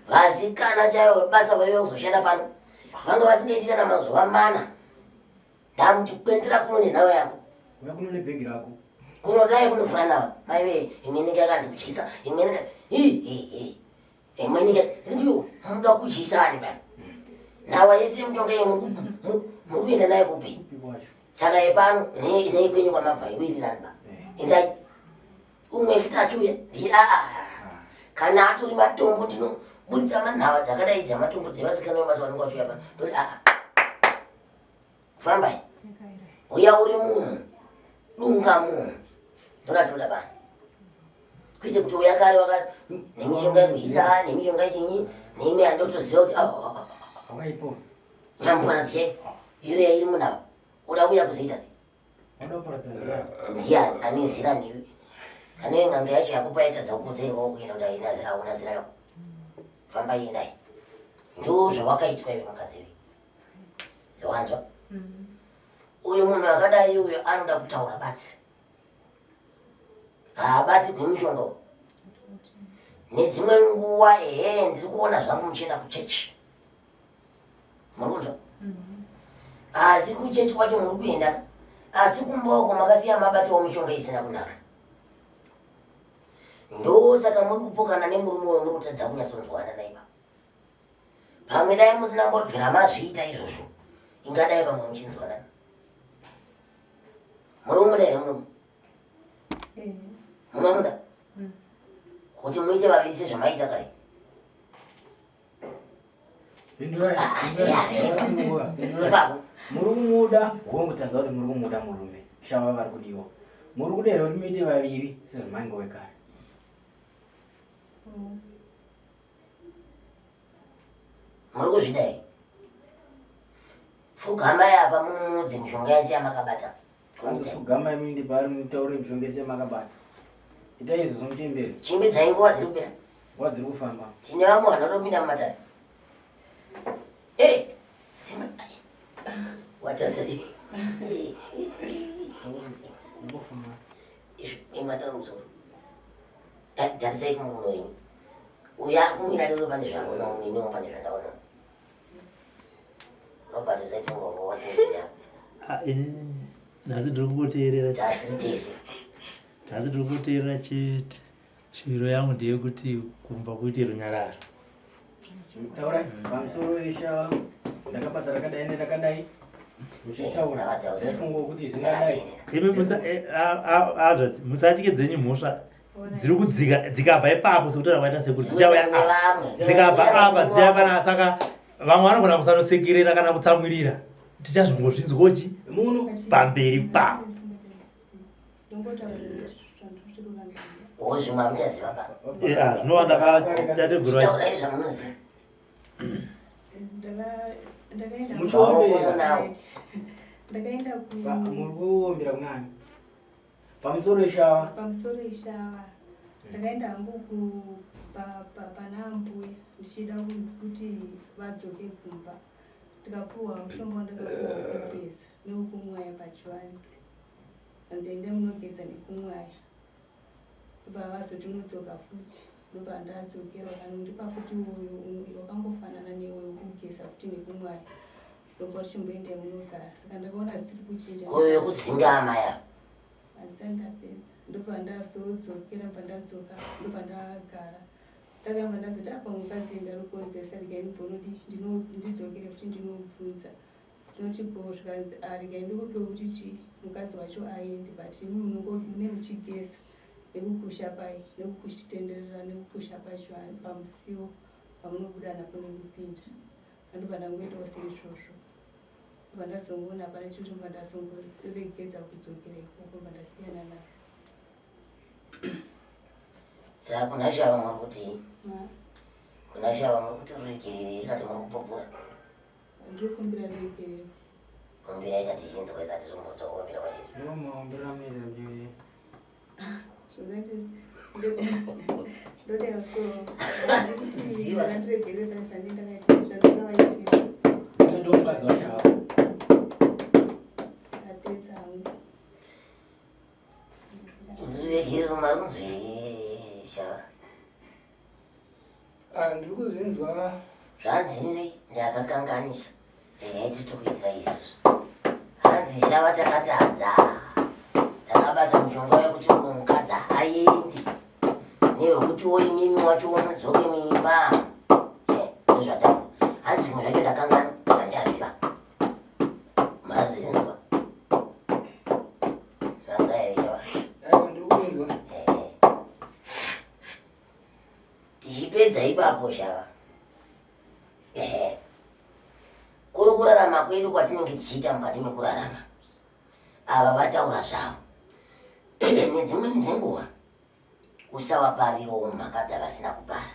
Vasikana chaivo basa vaiva kuzoshanda pano vanga vasingaiti kana mazuva mana. Ndamuti kuendera kuno nenhau yako. Uya kuno nebhegi rako. Kunodai kunovhura nava maive imwe inenge yakanzi kutyisa imwe inenge hi hi hi imwe inenge ndiyo munoda kutyisa ani pano. Nhava yese yemutonga iyi muri kuenda nayo kupi? Saka yepano neikwenyu kwamabva iwirirani ba. Endai. Umwe futi achiuya ndi aa kana atori matombo ndinoburitsa manhava dzakadai dzamatombo dzevasikana vebasa vanenge vachiuya pano ndoti aa fambai uya uri munhu dunga munhu ndoratinoda pano kwete kuti uya kare waka nemishonga yekuhisa nemishonga yechinyi neimwe yandotoziva kuti nyambwana dzichai iyo yairi munhu uda kuuya kuzoita sei Ndiani ane zera newe? Ane n'anga yacho yakupa yaitadza kukuudza iwe kuenda kuti haina zera hauna zera nako. Famba endai. Ndo zvawakaitwa iwe mukadzi iwe. Wanzwa? Uyu munhu akadai uyu anoda kutaura batsi. Haabati gwemushonga uyu. Nedzimwe nguva ehe ndiri kuona zvangu muchienda kuchechi. Muri kunzwa? Asi kuchechi kwacho muri kuenda asi kumba uko makasiya mabatawo mishonga isina kunaka. Ndosaka muri kupokana nemurume uyo muri kutadza kunyatsonzwana naye baba. Pamwe dai musina mbobvira mazviita izvozvo ingadai pamwe muchinzwanana. Muri kumuda here murume? Munomuda? Kuti muite vaviri sezvamaiita kare. Muri kumuda hongu, tanzwa kuti muri kumuda murume shava vari kudiwa. Muri kuda here kuti muite vaviri sezvamaingove kare? Muri kuzvida here? Pfugamai apa mumudze mishonga yese yamakabata. Pfugamai muinde paari mutaure mishonga yese yamakabata. Itai izvozvo muchembere. Chimbidzai nguva dziri kupera. Nguva dziri kufamba. Tine vamwe vanhu vanopinda mumatare. Hey, sima. Watarisa. Izvi imatara musoro. Tarisai kumurume wenyu. Uyo akumwira doro pane zvaona iniwo pane zvandaona. Robert usaite ngovo watsinzinya. Ah, ini nhasi ndiri kungoteerera. Tatiri tese. Nhasi ndiri kungoteerera chete. Shuviro yangu ndeyekuti kumba kuite runyararo. Taurai pamusoro yeshava ndakabata rakadai nerakadai muchitaura ndaifunga kuti zvingadai. Imi musa musatye dzenyu mhosva dziri kudzika dzikabva ipapo sekutaura kwaita sekuru dzichauya apa dzikabva apa dzichauya pana saka vamwe vanogona kusanosekerera kana kutsamwirira tichazvingozvinzwochi pamberi papo. Zvimwe hamuchaziva ba. Yeah, zvinova ndakatategura. Taurai zvamunoziva. Muchiombera. Ndakaenda ku Muri kuombera kunani? Pamusoro ishava. Pamusoro ishava. Ndakaenda hangu ku pana ambuya ndichida kuti vadzoke kumba. Ndikapuwa mushonga wandakapuwa wekugeza newekumwaya pachivanze. Hanzi endai munogeza nekumwaya. Ndobva vazoti unodzoka futi. Ndobva ndadzokera vakanondipa futi uyo umwe wakangofanana newe wekugeza futi nekumwaya. Ndobva chimboendai munogara. Saka ndakaona zvisiri kuchinja. Ko wekudzinga amai ava? Handisati ndapedza. Ndobva ndazodzokera ndobva ndadzoka ndobva ndagara. Ndakabva ndazoti apa mukadzi ndarukonzeresa regai ndimbonodi ndidzokere futi ndinobvunza. Ndinoti bho zvikanzi ah regai ndikupewo kuti chi mukadzi wacho aende but imi mune muchigeza nekukusha pai nekukuchitenderera nekukusha pacho pamusiwo pamunobuda napo nekupinda. Ndobva ndangoitawo seizvozvo. Ndobva ndazongoona hapana chiro ndobva ndazongoregedza kudzokera ikoko ndobva ndasiyana nazvo. Saka kuna Shava muri kuti kuna Shava muri kuti ruregerere ikati muri kupupura. Ndiri kukumbira ruregerero. Kumbira ikati chinzwa isati zombodzwa kukumbira kwacho. Ndiwo maombero amunoita kuti Ndoda so ndiregerere zvandakaita zvandakavaitira. Ndo mukadzi wacho ava. Ndapedza hangu. Ruregerero marunzwe Shava. Ah, ndiri kuzvinzwa zvanzi ndakakanganisa regai tiri tokuitira isusu hanzi shava takatadza. Wakabata mushonga wekuti mumwe mukadzi haaendi newekutiwo imimi wacho mudzoke muimba. Eh, ndozvataura. Hanzi zvimwe zvacho ndakanganwa handichaziva. Mazvinzwa. Manzwa here Shava? Aiwa, ndiri kunzwa. Eh. Tichipedza ipapo Shava. Ehe. Kuri kurarama kwedu kwatinenge tichiita mukati mekurarama. Ava vataura zvavo. Nedzimweni dzenguva usavaparirawo mhaka dzavasina kupara.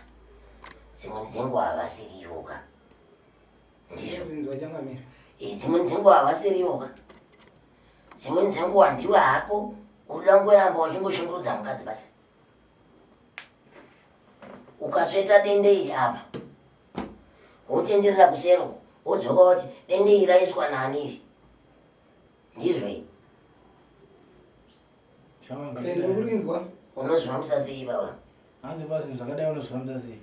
Dzimweni dzenguva havasirivo ka. Ndizvo. Ndinzwa changamire. Eh, dzimweni dzenguva havasirivo ka. Dzimweni dzenguva ndiwe hako urikuda kungoramba uchingoshungurudza mukadzi basi. Ukatsveta dende iri apa wotenderera kuseri uko wodzoka woti dende iri raiswa nani iri ndizvo i Ndikurinzwa. Unozvifambisa sei baba? Hanzi pa zvinhu zvakadai unozvifambisa sei?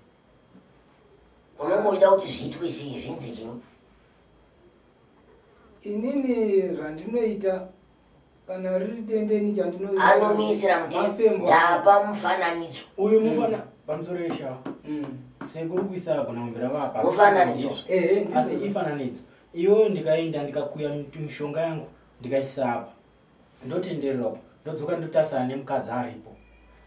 Unongoita kuti zviitwe sei zvinzi chini? Inini zvandinoita kana riri dende ini chandinoita Anomuisira mutemo. mafembo. Ndapa mufananidzo. Uyu mufana pamusoro yeshawa. Sekuru kuisa agona kumbira vapa. Mufananidzo. Ehe, ndizvo. Asi chifananidzo. Iwewe ndikaenda ndikakuya mishonga yangu ndikaisa apa. Ndotenderera uko. Ndodzoka ndotarisana nemukadzi aripo.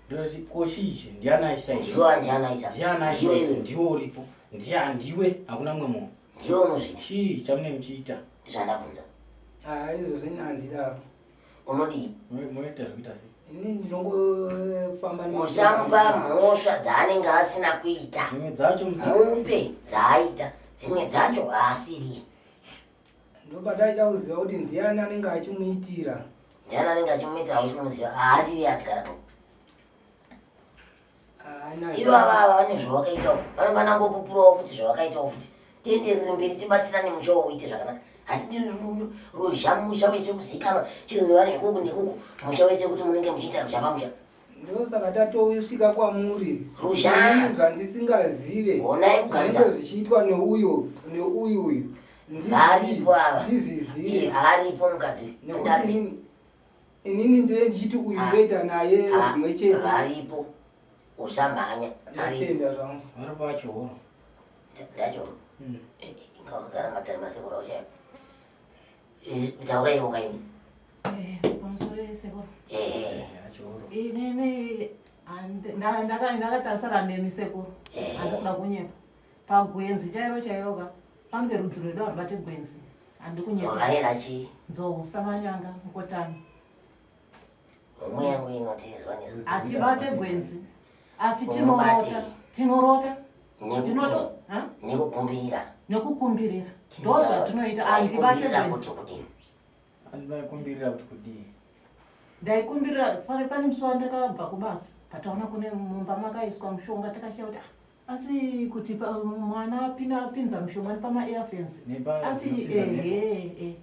Ndinoti ko chii ndiani aisa ichi? Ndiwe ndiani aisa? Ndiani aisa Ndiwe ichi? iwe. Ndiwe uripo. Ndiani ndiwe hakuna mumwe munhu. Ndiwe unozviita. Chii chamunenge muchiita? Ndizvandabvunza. Ah, izvozvo ini handidaro. Unodii? Munoita zvekuita sei? Ini ndinongofamba ne- Usamupa mhosva dzaanenge asina kuita. Dzimwe dzacho musa Mupe dzaaita. Dzimwe dzacho haasiri. Ndopataita kuziva kuti ndiani anenge achimuitira. Ndiani anenge achimuitira hausi kumuziva. Haasiri akagarapo. Haana. Ivo ava ava vane zvavakaitawo. Vanofanira kungopupurawo futi zvavakaitawo futi. Tienderere mberi tibatsirane musha uite zvakanaka. Hatidi ruzha musha wese kuzikanwa chero nevanhu ikuku nekuku musha wese kuti munenge muchiita ruzha pamusha. Ndosaka tatosvika kwamuri. Ruzha. Ini zvandisingazive. Honai kugarisa. Zvinenge zvichiitwa neuyo neuyu uyu. Varipo ava. Ndizvizive. Eh, aripo mukadzi uyu. Nekuti Ndari. inini ndine ndichiti uyu Ah. ndoita naye Ah, zvimwe chete. Varipo. Usamhanya. Aripo. Ndatenda zvangu. Varipo achihoro. Ndacho. Inga wakagara matare masekuru auchaya. Taura iwo kaini. Pamusoro yesekuru. Eh. Achihoro. Inini ndakatarisana nemi sekuru. Eh. Handisina kunyepa. Pagwenzi chairo chairo ka pange rudzi rwedu harubate gwenzi. Handikunyepa. Wakaera chii? Nzou, samanyanga, mukotani. Homwe yangu inotizwa nezvo. Hatibate gwenzi. Asi Unobate. tinorota. Tinorota. Tinoto, ha? Nekukumbira. Nekukumbirira. Ndo zvatinoita. Handibate Waikumbirira gwenzi. kuti kudini? Andikumbirira kuti kudii? Ndaikumbirira pane musi wandakabva kubasa pataona kune mumba makaiswa mushonga takashiya kuti ah, asi kuti mwana apinda apinza mushonga nepama airfence Nepa- asi zvinopinza mhepo. ehe Eh.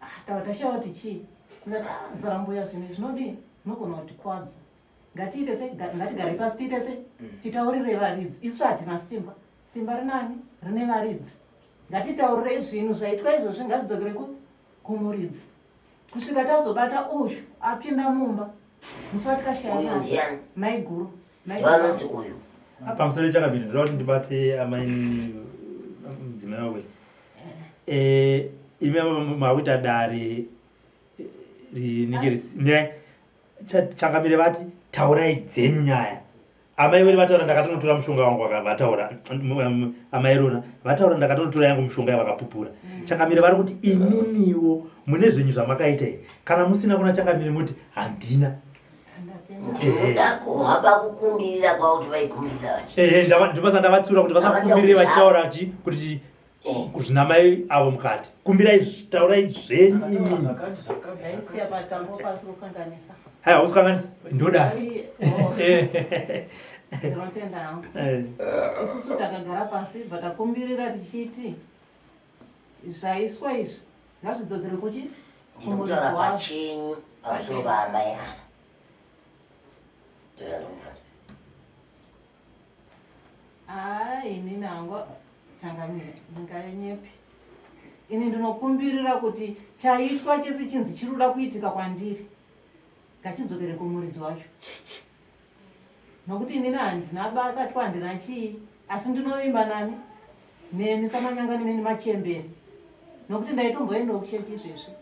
ah, tava tashiya kuti chii ndikati ah, nzara mbuya zvinhu zvinodii zvinogona kutikwadza ngatiite se ngatigare pasi tiite se titaurire varidzi isu hatina simba simba rinani rine varidzi ngatitaurire zvinhu zvaitwa izvozvi ngazvidzokere kumuridzi kusvika tazobata uyu apinda mumba musi watikashaya Uyu mari. ndiani? Maiguru. Maiguru. Vanonzi uyu. Pamusoro chakabini ndoda kuti ndibate amai mudzimai wakwe. Eh, imi apa makuita dare rinenge changamire vati taurai dzenyu nyaya. Amai veri vataura ndakatonotora mushonga wangu vataura amai Rona vataura ndakatonotora yangu mushonga yavakapupura. Changamire vari kuti imimiwo mune zvenyu zvamakaita here? Kana musina kuna changamire muti handina. Ndinoda kuhamba kukumbirira kwavo kuti vaikumbirira vachi. Ehe, ndobasa ndavatsiura kuti vasakumbirire vachitaura chi kuti zvina mai avo mukati. Kumbirai taurai zvenyu Akataura imimi. zvakati zvakati Ndaisiya zvakati. patambo pasi kukanganisa. Haiwa usikanganisa ndoda. Oh, ndinotenda hangu. Isusu takagara pasi bva takumbirira tichiti zvaiswa izvi ngazvidzokere kuchi Ndiri kutaura pachenyu pamusoro paamai ava. Ndoda ndikubvunza. Haa, inini hangu changamire ndinganyepi. Ini ndinokumbirira kuti chaitwa chese chinzi chiri kuda kuitika kwandiri. Ngachidzokere kumuridzi wacho. Nokuti inini handina bakatwa handina chii asi ndinovimba nani nemi samanyanga nemi nemachembere nokuti ndaitomboendawo kuchechi izvezvi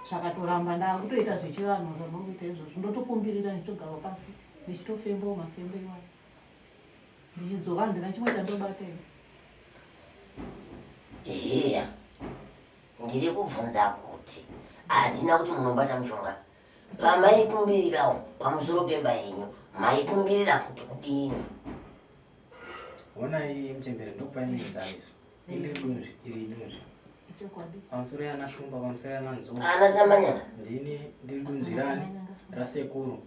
zvakatoramba ndakutoita zvechivanhu zvamuri kuita izvozvo ndotokumbirira ndichitogara pasi ndichitofembawo mafembo iwayo ndichidzoka handina chimwe chandobata ini. Eheya ndiri kubvunza kuti handina kuti munobata mushonga Pamaikumbirirawo pamusoro pemba yenyu maikumbirira kuti kudini? Honai muchembere ndokupai muenzaniso. Iri dunzvi, iri dunzvi. Pamusoro yana Shumba, pamusoro yana Nzou. Ana Samanyanga. Ndini ndiri dunzvi rani rasekuru.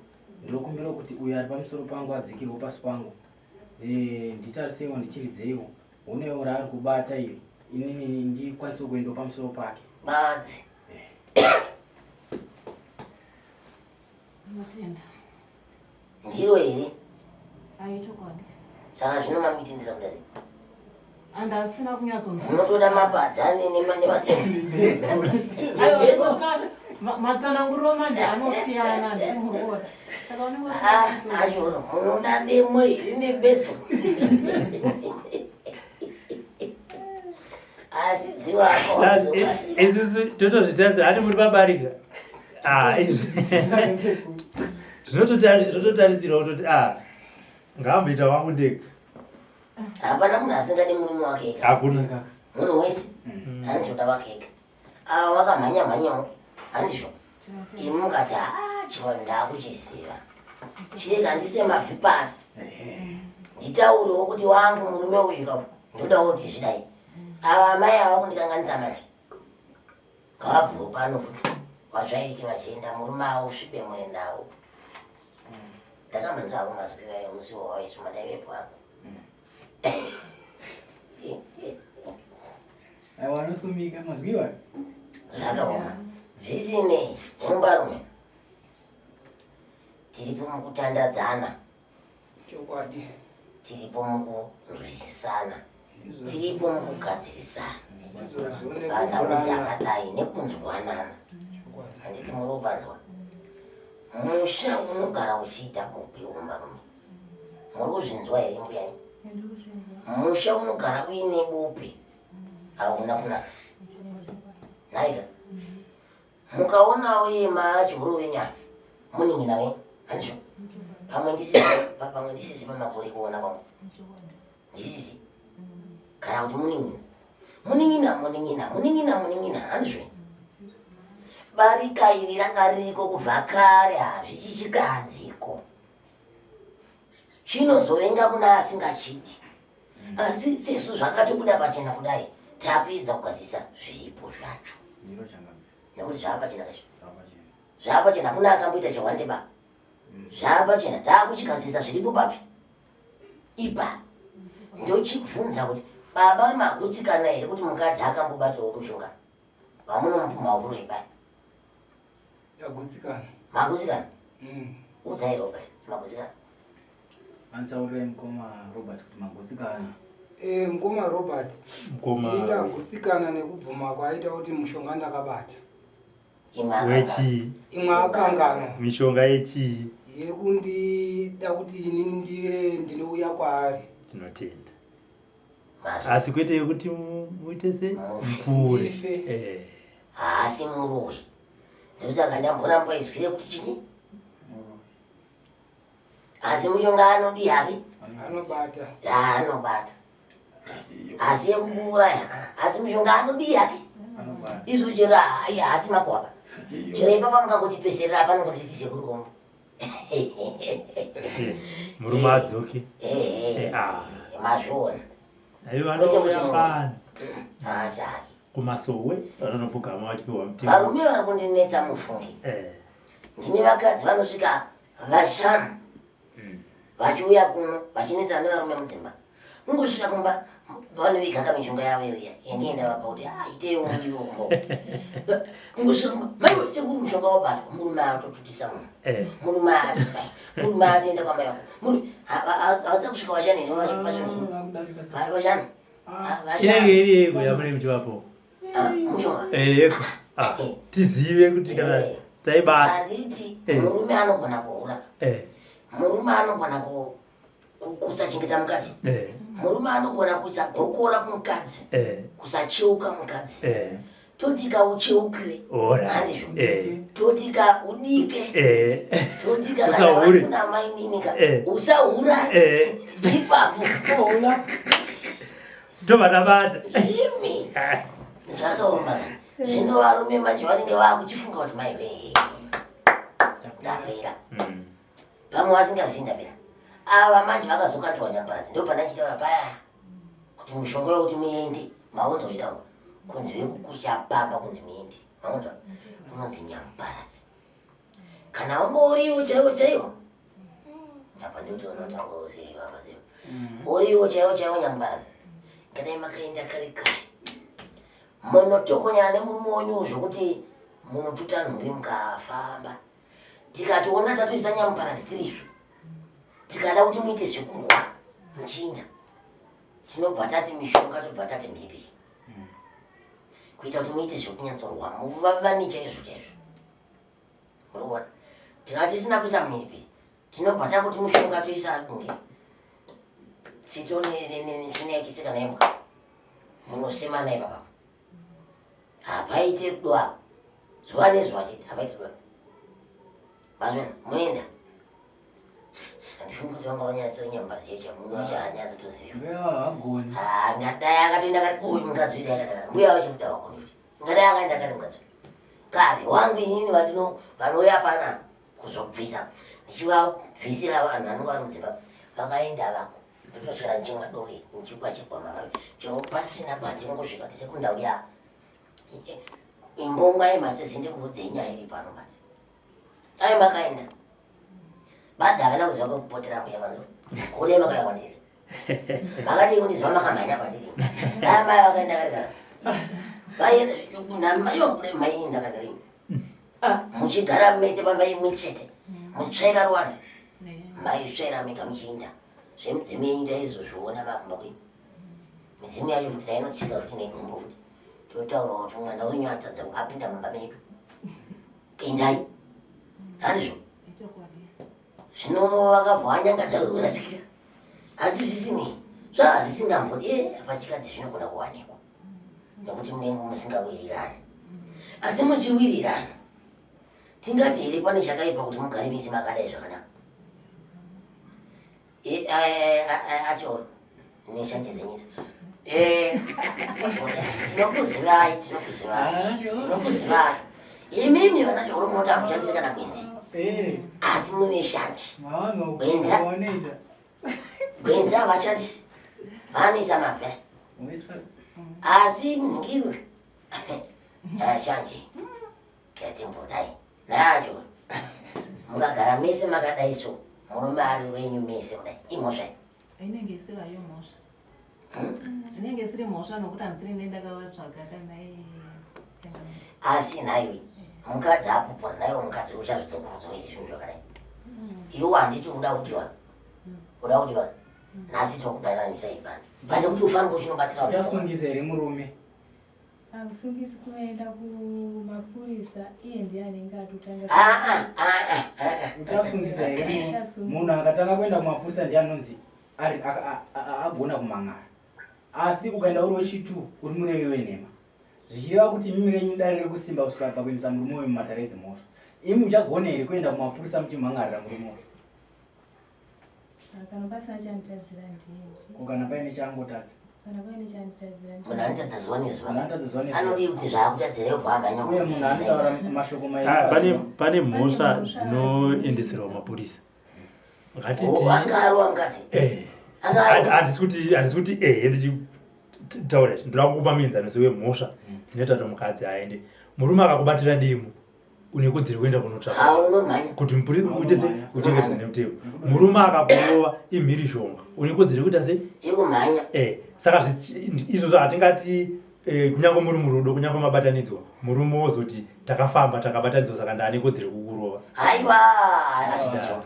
Ndinokumbira kuti uyo ari pamusoro pangu adzikirwe pasi pangu. Eh, nditariseiwo ndichiridzeiwo. Honewo raari kubata iri. Inini ndikwanise kuendawo pamusoro pake. Badzi. Ndiro here? Saka zvino mamutindira kuda sei? Andasina kunyatsonzwa. Munotoda mapadza nematende. Matsananguriro manje anosiyana ndimurikuona. Saka unenge ah, acho munoda demo iri nebeso. asi dziwako isusu totozvitarisa hati muri pabarika ah, zvinototarisirwa kutoti a ah, ngaamboita wangu ndega hapana munhu asingadi murume wake ega hakuna munhu wese mm. anotoda wake ega ava vakamhanya mhanyawo handizvo imi mukati haa chivanhu ndaakuchiziva chirega handise mabvi pasi nditaurewo kuti wangu murume uyu ka ndodawo kuti zvidai ava amai ava kundikanganisa manje ngavabvewo pano futi vatsvairike vachienda murume avo usvibe moyo nawo ndakamanzwa ako mazwi vayo musi wawaisuma ndaivepo ako Aiwa anosumika mazwi iwayo. Zvakaoma. Zvisinei, mumbarume. Tiripo mukutandadzana. Chokwadi. Tiripo mukunzwisisana. Tiripo mukugadzirisana. Panhau dzakadai nekunzwanana. Handiti muri kupanzwa? Musha unogara uchiita bope mumbarume. Muri kuzvinzwa here mbuya? Musha unogara uine bope hauna kunaka. Nhaika mukaonawo iye maachihoro venyu apa munin'ina venyu handizvo? Pamwe ndisisi pamwe ndisisi pamakore kuona kwangu ndisisi kana kuti munin'ina munin'ina munin'ina munin'ina munin'ina handizvo? Barika iri ranga ririko kubva kare hazvisi chikadziko. Chinozovenga kuna asingachidi. Asi sesu zvakatobuda pachena kudai takuedza kugadzirisa zviripo zvacho. Nekuti zvava pachena kaizvo. Zvava pachena hakuna akamboita chehwande ba. Zvava pachena takuchigadzirisa zviripo papi? Ipa. Ndochibvunza kuti baba magutsikana here kuti mukadzi akambobatawo mushonga wamunomupumha huroyi pai? Ndagutsikana. Magutsikana? Mm. Udzai Robert, magutsikana. Antaurirai mukoma Robert kuti magutsikana. Eh, mukoma Robert. Mukoma. Ndagutsikana nekubvuma kwaaita kuti mushonga ndakabata. Wechii? Imwe akanganwa. Mishonga yechii? Yekundida kuti inini ndive ndinouya kwaari. Tinotenda. Asi kwete yekuti muite se mupfuure. Eh. Haasi muroyi. Ndosaka ndamboramba izwi rekuti chini? Asi mushonga anodii hake? Anobata. Anobata. Asi yekukuuraya. Asi mushonga anodii hake? Izvo chero haasi makwapa. Chero ipapa mukangoti peserera panongoti tisekuru komo. Murume adzoke. Ah. Mazviona. Aiwa vanouya pano. Haasi hake. Kumasowe vanonopfugama vachipiwa mutemo. Varume vari kundinetsa mufunge. Ndine vakadzi vanosvika vashanu vachiuya kuno vachinetsana nevarume mudzimba. Kungosvika kumba vanoviga kamishonga yavo iya yandienda vapa kuti ah, iteiwo mudiwo kumba. Kungosvika kumba maiwe sekuru mushonga wabatwa murume atotutisa munhu. Eh. Murume atodai murume atoenda kwamai vako. Murume havasati kusvika vashanu here vacho vashanu. Inenge iri yeko yamunenge muchivapo. Mushonga. Eh, yeko. Ah, tizive kuti kana Eh. Taibata. Handiti Eh. murume anogona kuhura. Eh. Murume anogona kusachengeta mukadzi. Eh. Murume anogona kusagokora kumukadzi. Eh. Kusacheuka mukadzi. Eh. Toti ka ucheukiwe. Alright. Handizvo. Eh. Toti ka udike. Eh. Toti ka kana Usahure. kuna mainini ka Eh. usahura. Eh. Ipapo. Tobva tabata. Imi. Ah. Zvakaoma ka. Zvino varume manje vanenge vakuchifunga kuti mai wee ndapera. Pamwe vasingazivi ndapera. Ava manje vakazokandirwa nyamuparadzi ndopandachitaura paya kuti mushonga wekuti muende maunzwa uchitaura kunzi vekukusha pamba kunzi muende maunzwa unonzi nyamuparadzi. Kana wanga uriwo chaiwo chaiwo apa ndikutoona kuti wanga usiriwo apa siwo uriwo chaiwo chaiwo nyamuparadzi ngadai makaenda kare kare munotokonyana nemurume wenyu zvokuti munotuta nhumbi mukafamba tikatoona tatoisa nyamuparadzi tirisu tikada kuti muite zvekurwa muchiinda tinobva tati mishonga tobva tati mbibi kuita kuti muite zvekunyatsorwa muvavani chaizvo chaizvo muri kuona tikati tisina kuisa mhiripi tinobva takuti mushonga toisa nge tsito netsvina yekitsika nembwa munosemana ipapa hapaite rudo apa zuva nezuva chete hapaite rudo mazvona moenda handifungi kuti vanga vanyatsonyambara chaicho munhu wacho haanyatsotoziva Mbuya havagoni. Ah, ngadai akatoenda kare uyu mukadzi wedu akaenda kare mbuya wacho futi havagoni futi ngadai akaenda kare mukadzi wedu kare wangu inini vandino vanouya pana kuzobvisa ndichivabvisira vanhu vanenge vari mudzimba vakaenda vako ndotoswera ndichimwa doro ndichikwachigwa mavavi chero pasina gwati ngosvika tise kundau ya imbonga yemasese ndikuudzei nyaya iri pano badzi ai makaenda badzi havana kuziva kwekupotera mbuya vanzo kudai makauya kwandiri makadii kundiziva makamhanya kwandiri dai mai vakaenda kare kare vaienda namaiva kudai maienda kare kare muchigara mese pamba imwe chete mutsvaira ruwanze maitsvaira mega muchiinda zvemidzimu yenyu taizozviona makumba kwenyu midzimu yacho futi tainotsika futi negumbo futi totaura kuti mwana wenyu atadza apinda mumba medu pindai handizvo zvino vakabva vanyangadza kurasikira asi zvisinei zvaa zvisingambodi pachikadzi zvinogona kuwanikwa nekuti munenge musingawirirani asi muchiwirirana tingati here pane chakaipa kuti mugare mese makadai zvakanaka achioro neshanje dzenyisa tinokuzivai tinokuzivai tinokuzivai imimi vana chihoro munoti hamushandise kana gwenzi asi mune shanje Gwenza. Gwenzi havashandisi vanoisa mavhu asi ngiwe shanje katimbodai nacho mukagara mese makadai so murume ari wenyu mese kudai imhosva Inenge isiri hayo mhosva. Inenge isiri mhosva nokuti handisiri ini ndakavatsvaga kana asi nhaiwe mukadzi apupura naiwe mukadzi uchazvidzokorozwa iri zvinhu zvakadai iwe handiti uda kudiwa uda kudiwa nhasi tokudananisa ipano pane kuti ufambe uchinobatira Uchasungisa here murume? Hamusungisi kuenda kumapurisa iye ndiye anenge atotanga. aa aa aa Uchasungisa here murume? Achasungisa. Munhu akatanga kuenda kumapurisa ndiye anonzi agona kumhan'ara. Asi ukaenda uri wechitu uri murevi wenhema. Zvichireva kuti imimi renyu dare riri kusimba kusvika pakuendesa murume uyu mumatare edzimhosva. Imi muchagona here kuenda kumapurisa muchimhan'arira murume uyu? Kana pasina chanditadzira handiendi. Ko kana paine chaangotadza? Kana paine chanditadzira munhu anotadza zuva nezuva Munhu anotadza zuva nezuva. anodii kuti zvaakutadzira obva amhanya Uye munhu anotaura mashoko mairi Ah, pazuva. pane mhosva dzinoendeserwa mapurisa ngatiti angaarwa mukadzi eh angaarwa handisi kuti handisi kuti ehe ndichitaura izvi ndoda kukupa muenzaniso wemhosva dzinoita kuti mukadzi aende murume akakubatira demo une kodzero yekuenda kunotsvaka haunomhanya kuti uite se Unomhanya. uchengedza nemutemo murume akakurova imhirizhonga une kodzero yekuita se yekumhanya eh saka izvozvo hatingati kunyange muri murudo kunyange mabatanidzwa murume wozoti takafamba takabatanidzwa saka ndaane kodzero yekukurova haiwa hazvizvo